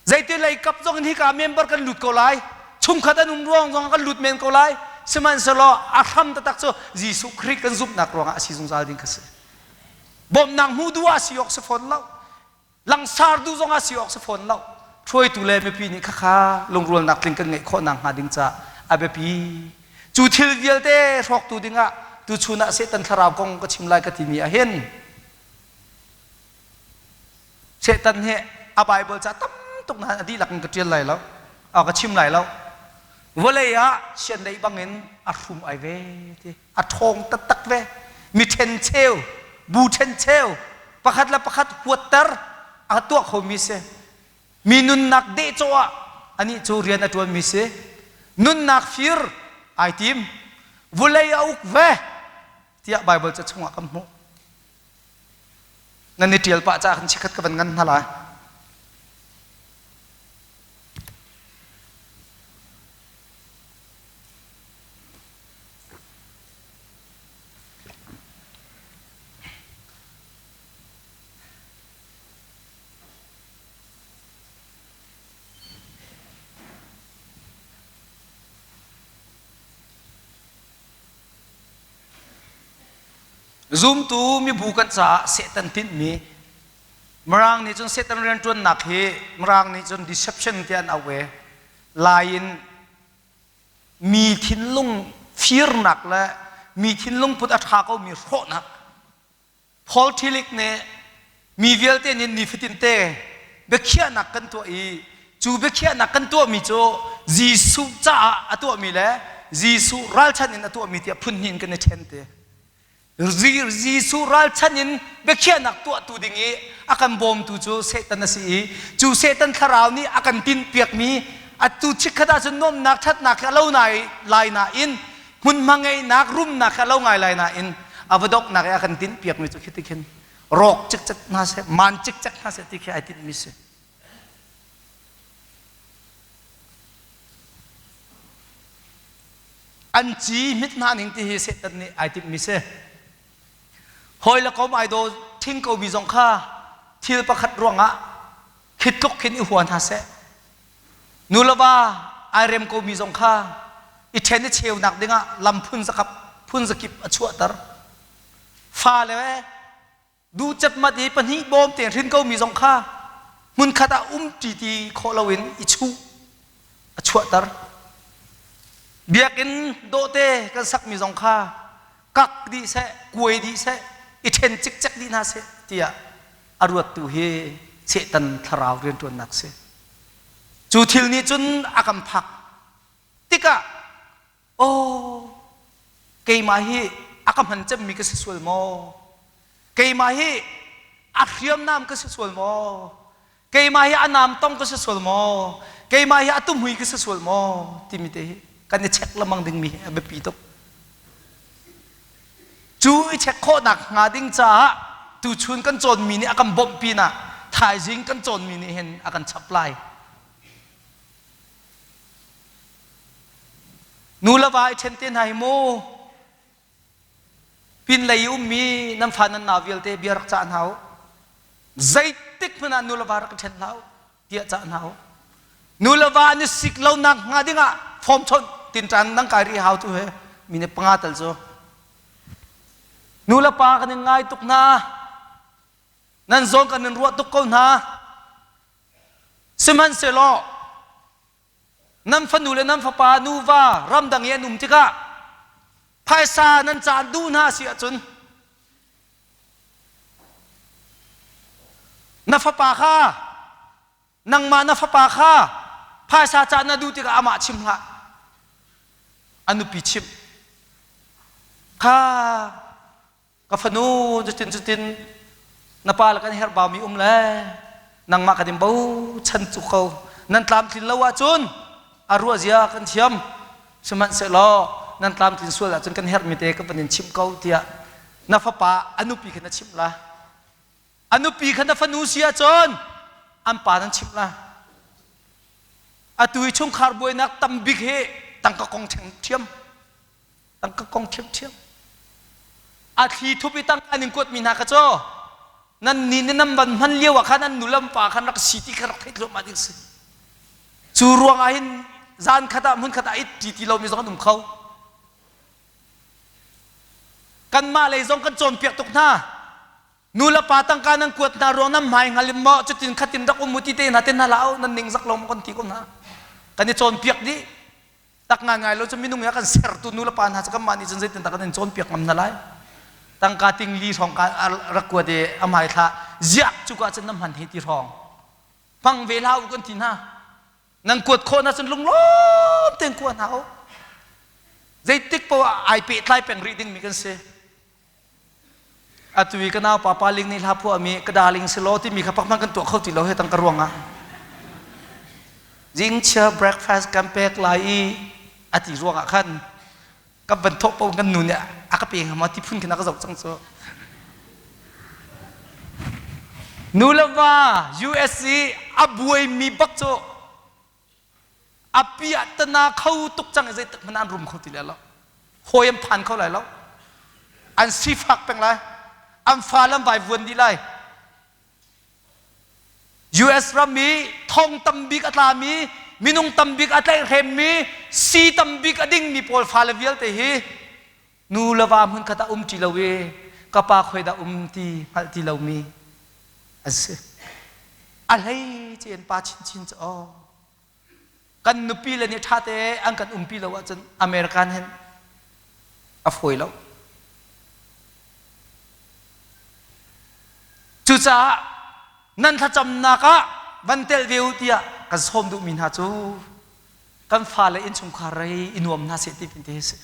Zeiti lei kap zong in hika member kan lut ko lai. Chungkhat an um ruang zong kan lut men ko lai. Sihmanhsehlaw a hram taktak cu Jesuh Khrih kan zumhnak ruangah a si zungzal ding kha si. Bawmhnak hmu duh ah si awk si fawn lo. Langsar duh zong ah si awk si fawn lo. Hruaitu le mipi nih khakha lungrualnak tling kan ngeih khawh nakhnga ding caah a biapi. Cu thil vialte hrawktu dingah tuchun ah Satan thlarau kong ka chim lai ka timi ah hin Satan hi a Bible ca tam tuk nain a dihlak in ka ṭial lai lo, ka chim lai lo. Vawlei ah chiandeih bangin a hrum ai ve ti, a ṭhawng taktak ve. Mi ṭhencheu, bu ṭhencheu, pakhat le pakhat huatter a tuah khomi si. Mi nunnak dehcawh ah anih cu rian a ṭuanmi si. Nunnak fir ai tim. Vawlei a uk ve tiah Bible ca chungah kan hmuh. Nan i ṭial pah caah khan chikkhat ka van ngan hna lai. Zumtu mibu kan caah Satan tinhmi Mirang nih cun Satan rianṭuannak hi Mirang nih cun deception tiah an auh i Lai in mi thinlung firnak le mi thinlung put a ṭha komi hrawhnak Paul Tillich nih mi vialte nih nifatin te biakhiahnak kan tuah i cu biakhiahnak kan tuahmi cu Jesuh caah a tuahmi le Jesuh ralchanh in a tuahmi tiah phun hnih in kan i ṭhen te. Jesuh ralchanh in biakhiahnak tuahtu ding i a kan bawmtu cu Satan a si i cu Satan thlarau nih a kan tinhpiakmi atu chikkhat ahcun nuamhnak ṭhatnak hi a lo nai lai nain hmunhma ngeihnak rumnak hi a lo ngai lai nain a va donghnak i a kan tinhpiakmi cu khi ti khin rawk cikcek hna seh maan cikcek hna seh ti khi ai tinhmi si. An ci hmit hna ning ti hi Satan nih ai timhmi si. Hawi le kom ai daw thing ko mi zong kha thil pakhat ruangah khi tluk khin i hua hna seh. Nu le va ai rem ko mi zong kha i ṭhen i cheunak dingah lam phun zakap phun zakip a chuahter. Fa le duh cepmat i pahnih bawm te hrin ko mi zong kha hmunkhat ah um ṭi ti khawh loin i chuh a chuahter. Biakinn dawhte kan sakmi zong kha kak dih seh, kuai dih seh, i ṭhen cikcek dih hna seh tiah a ruattu hi Satan thlarau rianṭuannak si. Cu thil nih cun a kan phak tikah aw keimah hi a ka hman cemmi ka si sual maw? Keimah hi a hriamnam ka si sual maw? Keimah hi a nam tong ka si sual maw? Keimah hi a tumhui ka si sual maw? Timi te hi kan i check lengmang dingmi hi a biapi tuk. Cu i check khawhnak hnga ding caah tuchun kan cawnmi nih a kan bawmh pinah thaizing kan cawnmi nih hin a kan chap lai. Nu le va i ṭhen te hna hi mu pinlei i ummi nan fa nan nau vialte bia rak cah hna u. Zeitik hmanh ah nu le va rak i ṭhen hlah u tiah cah hna u. Nu le va an i sik lonak hnga dingah form chawnh tinṭan nan kai rih hau tu he mi nih panga tal cu. Nu le pa kan in ngai tuk hna. Nan zawn kan in ruah tuk ko hna. Sihmanhsehlaw nan fanu le nan fapa nuva ramdang i an um tikah phaisa nan caan duh hna si ahcun na fapa kha nangmah na fapa kha phaisa caan na duh tikah amah chim hlah a nupi chimh kha Ka fanu cutin cutin na pa le kan herhbaumi um le nangmah kan in bochan cu ko nan tlamtlin lo ahcun a ruah zia kan thiam sihmanhsehlaw nan tlamtlin sual ahcun kan herhmi te ka van in chimh ko tiah na fapa a nupi kha na chimh la a nupi kha na fanu si ahcun an pa nan chimh la atu i chungkhar buainak tambik hi. Tangka kong ṭhiamṭhiam. Tangka kong ṭhiamṭhiam. A thli thup i tangka ning kuatmi hna kha cu nan ni nih nan van hman lio ah khan an nu le an pa khan rak si ti kha rak theih thluahmah ding si. Cu ruang ah hin zan khat ah hmun khat ah it ṭi ti lomi zong an um kho. Kanmah lei zong kan cawnpiak tuk hna. Nu le pa tangka nan kuat hna ruang nan hmai hngal in maw cutin khatin rak um u ti te hna te hna la nan ning zak lo maw kan ti ko hna. Kan i cawnpiak dih. Tak ngaingai lo cu minung hi a kan sertu nu le pa hna cu kanmah nih cun zeitin dah kan in cawnpiak ngam hna lai. Tangka ting li hrawng ka rak kuat i a hmai thla ziak cu ka cun na hman hi ti hrawng. Hmang ve hlah u kan ti hna. Nan kuat khawh na cun lunglawm tein kua hna u. Zeitik paoh ah ai pehtlai peng rih dingmi kan si. Atu i ka nau pa pa ling nih hla phuahmi ka darling si law timi kha pakman kan tuah kho ti lo he tang ka ruang ah. Zingchia breakfast kan pek lai i a ti ruang ah khan kan van thawh paoh kan nu nih a ka pe hnga maw ti phun khin a ka zoh cang cu. Nu le va US i a buaimi bak cu a piah tana kho tuk cang i zeitik hmanh an rum kho ti lai lo. Hawi an phan kho lai lo. An sifak peng lai. An fa an vaivuan dih lai. US ram i thong tambik a tlami, minung tambik a tlaihhremmi, sii tambik a dingmi pawl fale vialte hi nu le va hmunkhat ah um ṭi lo i ka pa khoi dah um ti hngalh ti lomi an si. A hlei ce in pa chinchin cu aw. Kan nupi le nih ṭhate an kan umpi lo ahcun American hin a fawi lo. Cucaah nan thlacamnak ah van tel ve u tiah kan sawm duhmi hna cu kan fale innchungkhar rei i nuam hna seh ti te hi si.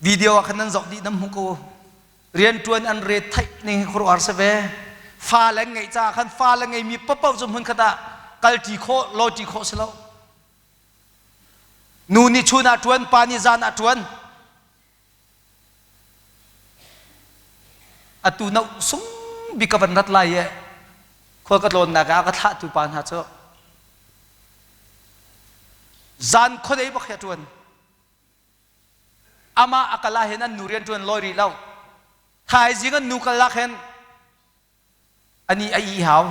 Video ah khan nan zoh dih nan hmuh ko. Rianṭuan an re theih ning hi khuaruahhar si ve. Fale an ngeih caah khan fale ngeimi paohpaoh cu hmunkhat ah kalṭi khawh, lawiṭi khawh si lo. Nu nih chun ah ṭuan, pa nih zan ah ṭuan. Atu no sung bik ka van rat lai i khua ka tlawnnak ah a ka thlahtu pa hna cu zan khuadei bak hi a ṭuan. Amah a kal ah hin an nu rian ṭuan lawi rih lo. Thaizing an nu kal ah khin ani a ih hau.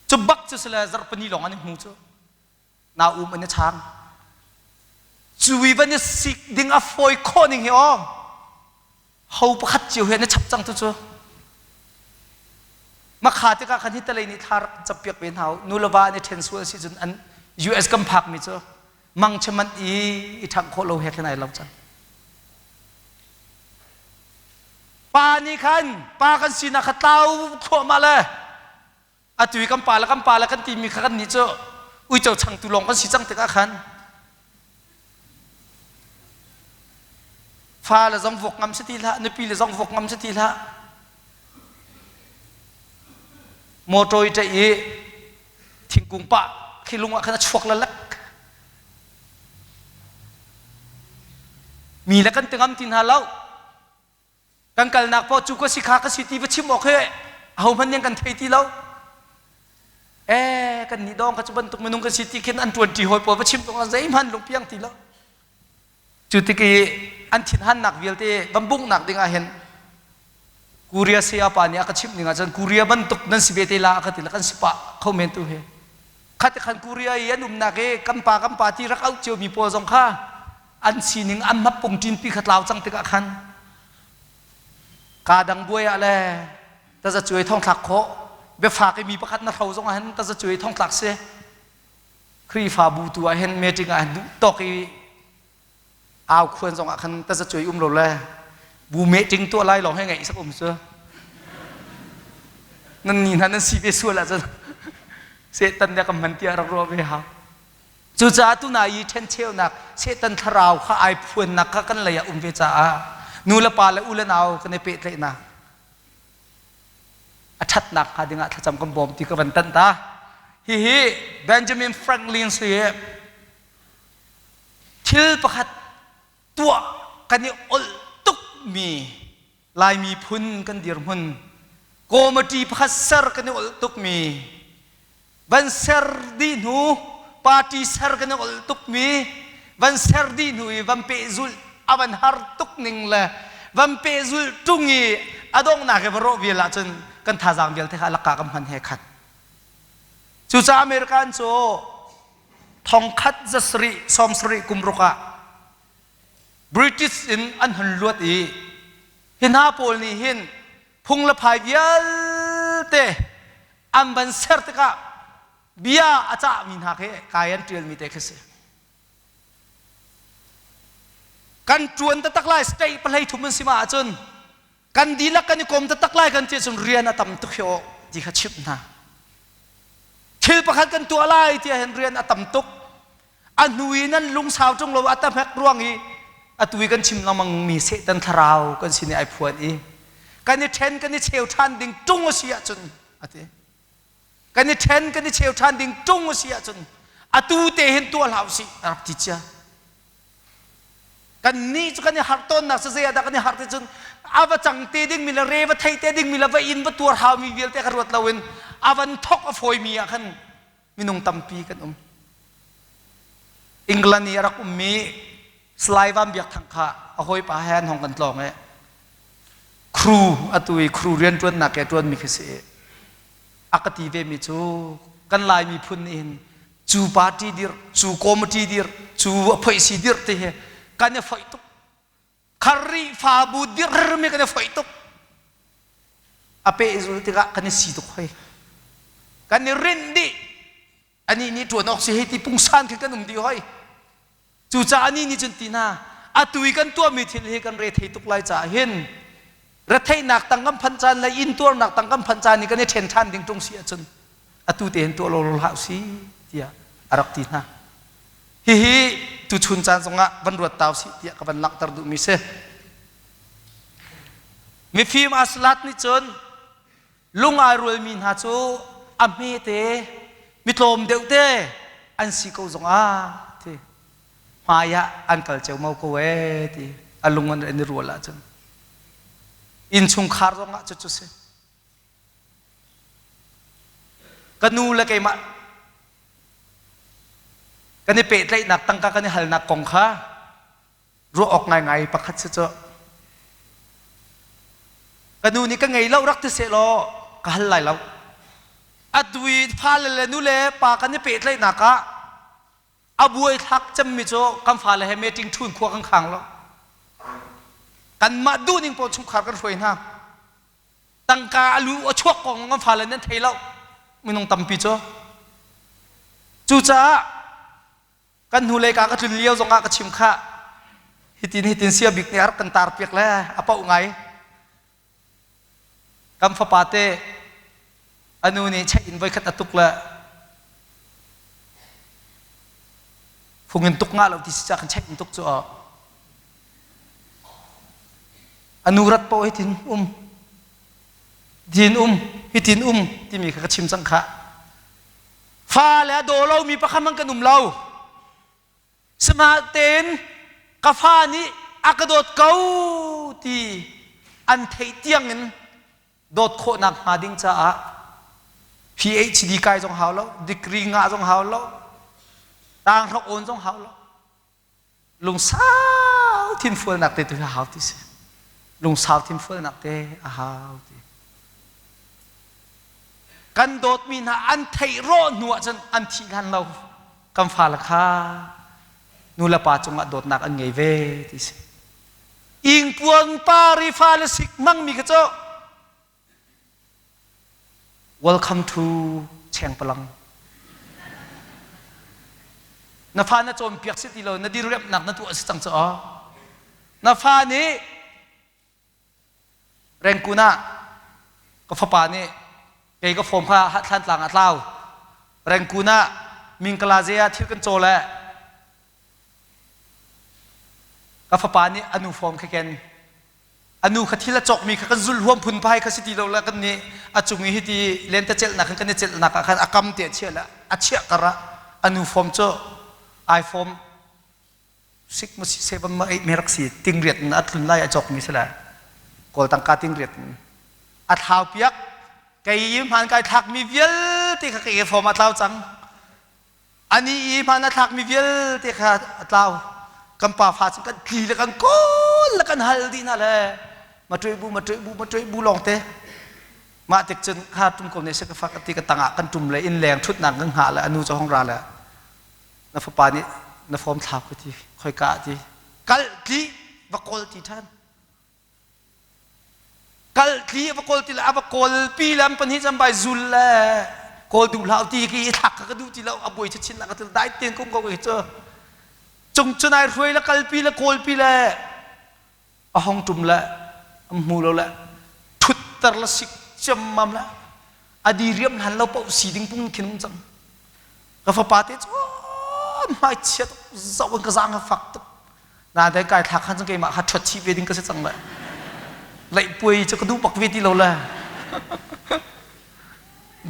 Cu bak cu sile zarhpini lawng an i hmu cu. Na um an i chang. Cu i van i sik ding a fawi khawh ning hi aw. Ho pakhat cio he na chap cang tu cu. Makha tikah khan hi talei nih thla rak campiak ve hna u. Nu le va an i ṭhen sual si cun an US kan phakmi cu mangchiamanh i i ṭhangh khawh lo he khin ai lo cang. Pa nih khan pa kan sinak kha tlau thluahmah le atu i kan pa le kan pa le kan timi kha kan nih cu uico changtu lawng kan si cang tikah khan fa le zong vuak ngam si ti hlah nupi le zong vuak ngam si ti hlah motor i ṭaih i thingkung pah khi lung ah khan a chuak lalak mi le kan ti ngam ti hna lo kan kalnak paoh cu ka si kha ka si ti va chim awk hi ahohmanh nih kan thei ti lo eh kan nih dawng kha cu bantuk minung kan si ti khin an ṭuan ṭi hawi pawl va chim tung ah zeihmanh lungpiang ti lo cu tik i an thinhannak vialte van bunghnak ding ah hin Korea saya pa nih a ka chimh ning ah cun Korea bantuk nan si ve te la a ka ti la kan si pah kho men tu hi khati khan Korea i an umnak i kan pa kan pa ti rak auh cio mi pawl zong kha an sining an hmappung ṭinpi kha tlau cang tikah khan kaa dang buai ah le tazacuai thongthlak khawh biafak i mi pakhat na hro zong ah hin tazacuai thongtlak si Khrihfabu tu ah hin meeting ah hin duh tawk i au khuan zong ah khan tazacuai um lo le bu meeting tuah lai lawng he ngaih sak um cu nan ni hna nan si ve sual ahcun Satan nih a kan hman tiah rak ruah ve hau Cucaah tuna i ṭhencheunak Satan thlarau kha ai phuannak kha kan lei ah um ve caah nu le pa le u le nau kan i pehtlaihnak a ṭhatnak hnga dingah thlacam kan bawm ti ka van tanh ta. Hihi Benjamin Franklin si thil pakhat tuah kan i olh tukmi Laimi phun kan dirhmun committee pakhat ser kan i olh tukmi van ser dih hnu. Party ser kan i ol tukmi van ser dih hnu i van pehzulh a van har tuk ning le van pehzulh ṭung i a donghnak i va rawh vial ahcun kan thazaang vialte kha alakka kan hman he khat. Cucaah American cu thongkhat zasarih sawmsarih kum ruk ah British in an hun luat i hi hna pawl nih hin phung le phai vialte an van ser tikah bia a cahmi hna khi kai an ṭialmi te khi si. Kan ṭuan taktak lai state pahlei thum an si ma ahcun kan dihlak kan i kom taktak lai kan ti ahcun rian a tam tuk hi aw ti kha chimh hna. Thil pakhat kan tuah lai ti ahhin rian a tam tuk. A hnu i nan lungsau ṭung lo a tahmek ruang i atu i kan chim lengmang mi Satan thlarau kan sin i ai phuan i kan i ṭhen kan i cheu ṭhan ding ṭung a si ahcun a ti. Kan i ṭhen kan i cheu ṭhan ding ṭung a si ahcun atu te hin tuah hlah usih a rak ti cia. Kannih cu kan i harh tawnnak cu zei ah dah kan i harh ti cun a va cang te dingmi le re va thei te dingmi le va inn va tuar haumi vialte kha ruat loin a van thok a fawimi ah khan minung tampi kan um. England i a rak ummi Salai Van Biak Thang kha a hawipa he an hong kan tlawng i crew atu i crew rianṭuannak ke ṭuanmi khi si a ka ti vemi cu kan Lai miphun nih hin cu party dirh cu committee dirh cu a phoihsi dirh ti hi kan i foih tuk Khrihfabu dirhmi kan i foih tuk a pehzul tikah kan i si tuk hoi kan i rinh dih anih nih ṭuan awk si hei ti pungsan khi kan um dih hoi cucaah anih nih cun ti hna atu i kan tuahmi thil hi kan re thei tuk lai caah hin retheihnak tang kan phanh caan le intuarnak tang kan phanh caan i kan i ṭhen ṭhan ding ṭung si ahcun atu te hin tuah law hlah usih tiah a rak ti hna hihi tuchun caan zongah van ruat ta usih tiah ka van langhter duhmi si mifim aslat nih cun lung ai rualmi hna cu a hmete mitlawm deuh te an si ko zongah ti hmai ah an kal ceumau ko ee ti a lung an i rual ahcun innchungkhar zongah cucu si Ka nu le keimah kan i pehtlaihnak tangka kan i halnak kong kha ruah awk ngaingai pakhat si cu. Ka nu nih ka ngei lo rak ti seh law ka hal lai lo. Atu i fale le nu le pa kan i pehtlaihnak ah a buaithlak cemmi cu kan fale he meeting ṭhun khua kan khang lo. Kanmah duhning paoh chungkhar kan hruai hna. Tangka a lu a chuak kong kan fale nan thei lo minung tampi cu. Cucaah kan hnulei ka ka tlun lio zongah ka chim kha hitin hitin sia bik nih a rak kan tar piak le a poh ngai. Kan fapa te a nu nih check in voikhat a tuk le fung in tuk ngah lo ti si ca kan check in tuk cu A nu rat paoh hitin um, hitin um, hitin um timi kha ka chim cang khah. Fale a daw lomi pakhat hmanh kan um lo. Sihmanhsehlaw ka fa nih a ka dawt ko ti an theih tiangin dawt khawhnak hnga ding caah PhD kai zong hau lo, degree ngah zong hau lo, tanghrok awn zong hau lo. Lungsau thinfualnak te tu hi a hau ti si. Lungsau thinfualnak te a hau ti. Kan dawtmi hna an theih rawh hnu ahcun an thih hlan lo kan fale kha nu le pa cungah dawtnak an ngei ve ti si. Ingpuang pari fale sik hmangmi kha cu Welcome to Chengpalang. Na fa na cawnpiak si ti lo, na diriamhnak na tuah si cang cu aw. Na fa nih Rengkun ah ka fapa nih kei ka form kha Hathlan tlang ah tlau. Rengkun ah Mingkalaze ah thil kan caw le ka fapa nih a nu form kha ken A nu kha thil a cawkmi kha kan zulh huam phun phai kha si ti lo le kan nih a cung i hiti lentecelhnak khan kan i celhnak ah khan a kam te a chiah le a chiah kar ah a nu form cu iPhone 6 ma si 7 ma 8 me rak si tingriat in a tlun lai a cawkmi si le kawl tangka tingriat in a thlau piak kei i hmaan kai thlakmi vialte kha kei form a tlau cang. Ani i hmaan a thlakmi vialte kha a tlau. Kan pa fa cu kan tli le kan kawl le kan hal dih hna le ma ṭuih bu ma ṭuih bu ma ṭuih bu lawng te. Mah tik cun kha ṭum ko ne se ka fak ti ka tangah kan ṭum le inn leng ṭhutnak kan hngah le anu cu hong ra le na fapa nih na form thlau ka ti khoika ah ti kal tli va kawl ti ṭhan. Kal tli a va kawl ti le a va kawl pi le an pahnih chan bai zul le kawl duh hlah ti ki i thlak kha ka duh ti lo a buai chin la ka til dai ten kum ko ki cu cung cun ai hruai le kalpi le kawlpi le a hong tum le am hmu lo le thutter le sik ciammam le a di riam hlan lo paoh si ding pung khin um cang ka fapa te cu hmai chia tuk zoh in ka zaang a fak tuk na dai kai thlak khan cun keimah kha ṭhuat chih ve ding ka si cang le laih puai cu ka duh bak ve ti lo le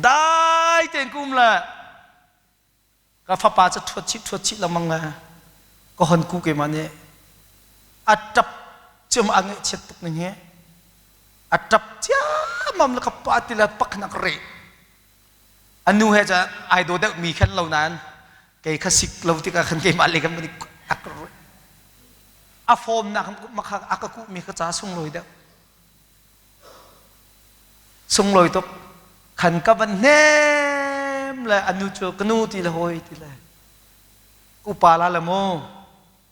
dai tein ka um le ka fapa cu ṭhuat chih ṭhuat chih lengmang le ka hon ku keimah nih a ṭap ciam a ngaihchiat tuk ning hi a ṭap ciammam le ka pa ti le paknak re a nu he cu ai daw deuh mi khan lo nain kei kha sik lo tikah khan keimah le kan a fawmnak makha a ka kuhmi ka ca sunglawi deuh sunglawi tuk khan ka van hnem le a nu cu ka nu ti le hawi ti le upa la le mu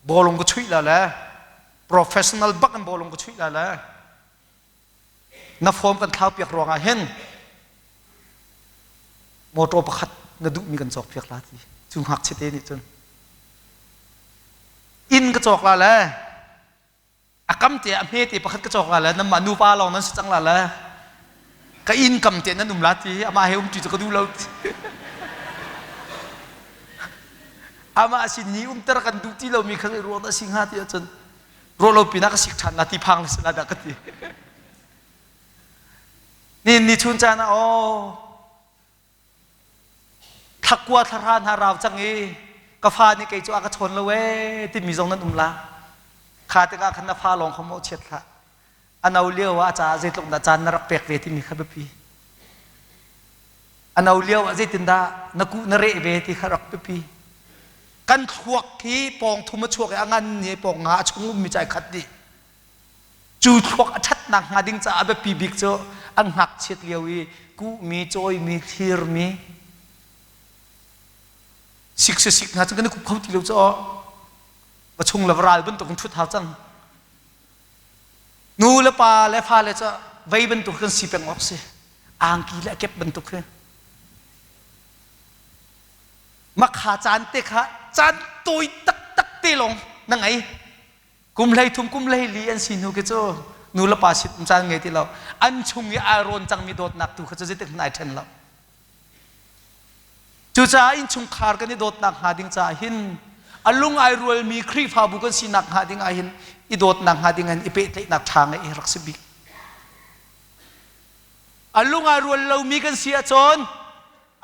bawlung ka chuih la le professional bak in bawlung ka chuih la le Na form kan thlau piak ruangah hin motor pakhat na duhmi kan cawk piak la ti cu ngakchia te nih cun inn ka cawk la le a kam te a hme te pakhat ka cawk la le nanmah nupa lawng nan si cang la le ka inn kam te nan um la ti amah he um ṭi cu ka duh lo ti amah sin ni umter kan duh ti lomi kha ruang dah si hnga ti ahcun ruah lo pinah ka sik ṭhan la ti phang si la dah ka ti ni ni chun caan ah aw thlakua thlahra hna rau cang i ka fa nih kei cu a ka chawn lo ee timi zong nan um la kha tikah khan na fa lawng kha maw chiat hlah a no lio ah a caah zeitluk dah caan na rak pek ve timi kha biapi a no lio ah zeitindah na kuh na reh ve ti kha rak biapi Kan thluak hi pawng thum a chuak i a ngan ni pawng nga a chung ummi cu ai khat dih. Cu thluak a ṭhatnak hnga ding caah a biapi bik cu an ngakchiat lio i kuhmi, cawimi, thlirmi, sik si sik hna cu kan i kup kho ti lo cu aw. Va chung le va ral bantuk in ṭhut hau cang. Nu le pa le fale cu vei bantuk kan si peng awk si. Angki le a kep bantuk hi. Makha caan te kha caan tawi taktak te lawng na ngei. Kum hlei thum kum hlei li an si hnu khi cu nu le pa sit caan ngei ti lo. An chung i ai rawn cangmi dawtnak tu kha cu zeitik hmanh ai ṭhen lo. Cucaah innchungkhar kan i dawtnak hnga ding caah hin a lung ai rualmi Khrihfabu kan sinak hnga ding ah hin i dawtnak hnga ding in i pehtlaihnak ṭha ngeih hi rak si bik. A lung ai rual lomi kan si ahcun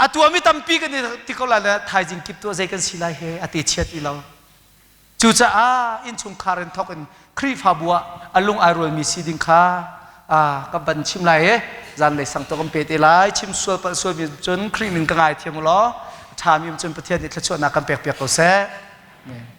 A tuahmi tampi kan i ti ko lai le thaizing kip tuah zei kan si lai he a te chia ti lo. Cucaah innchungkhar in thawk in Khrihfabu ah a lung ai rualmi si ding kha ka ban chim lai i zanlei sang to kan pe te lai. Chim sual palh sualmi cun Khrih min ka ngai thiam u law a ṭhami um cun Pathian nih thluachuahnak kan pek piak ko seh. Amen.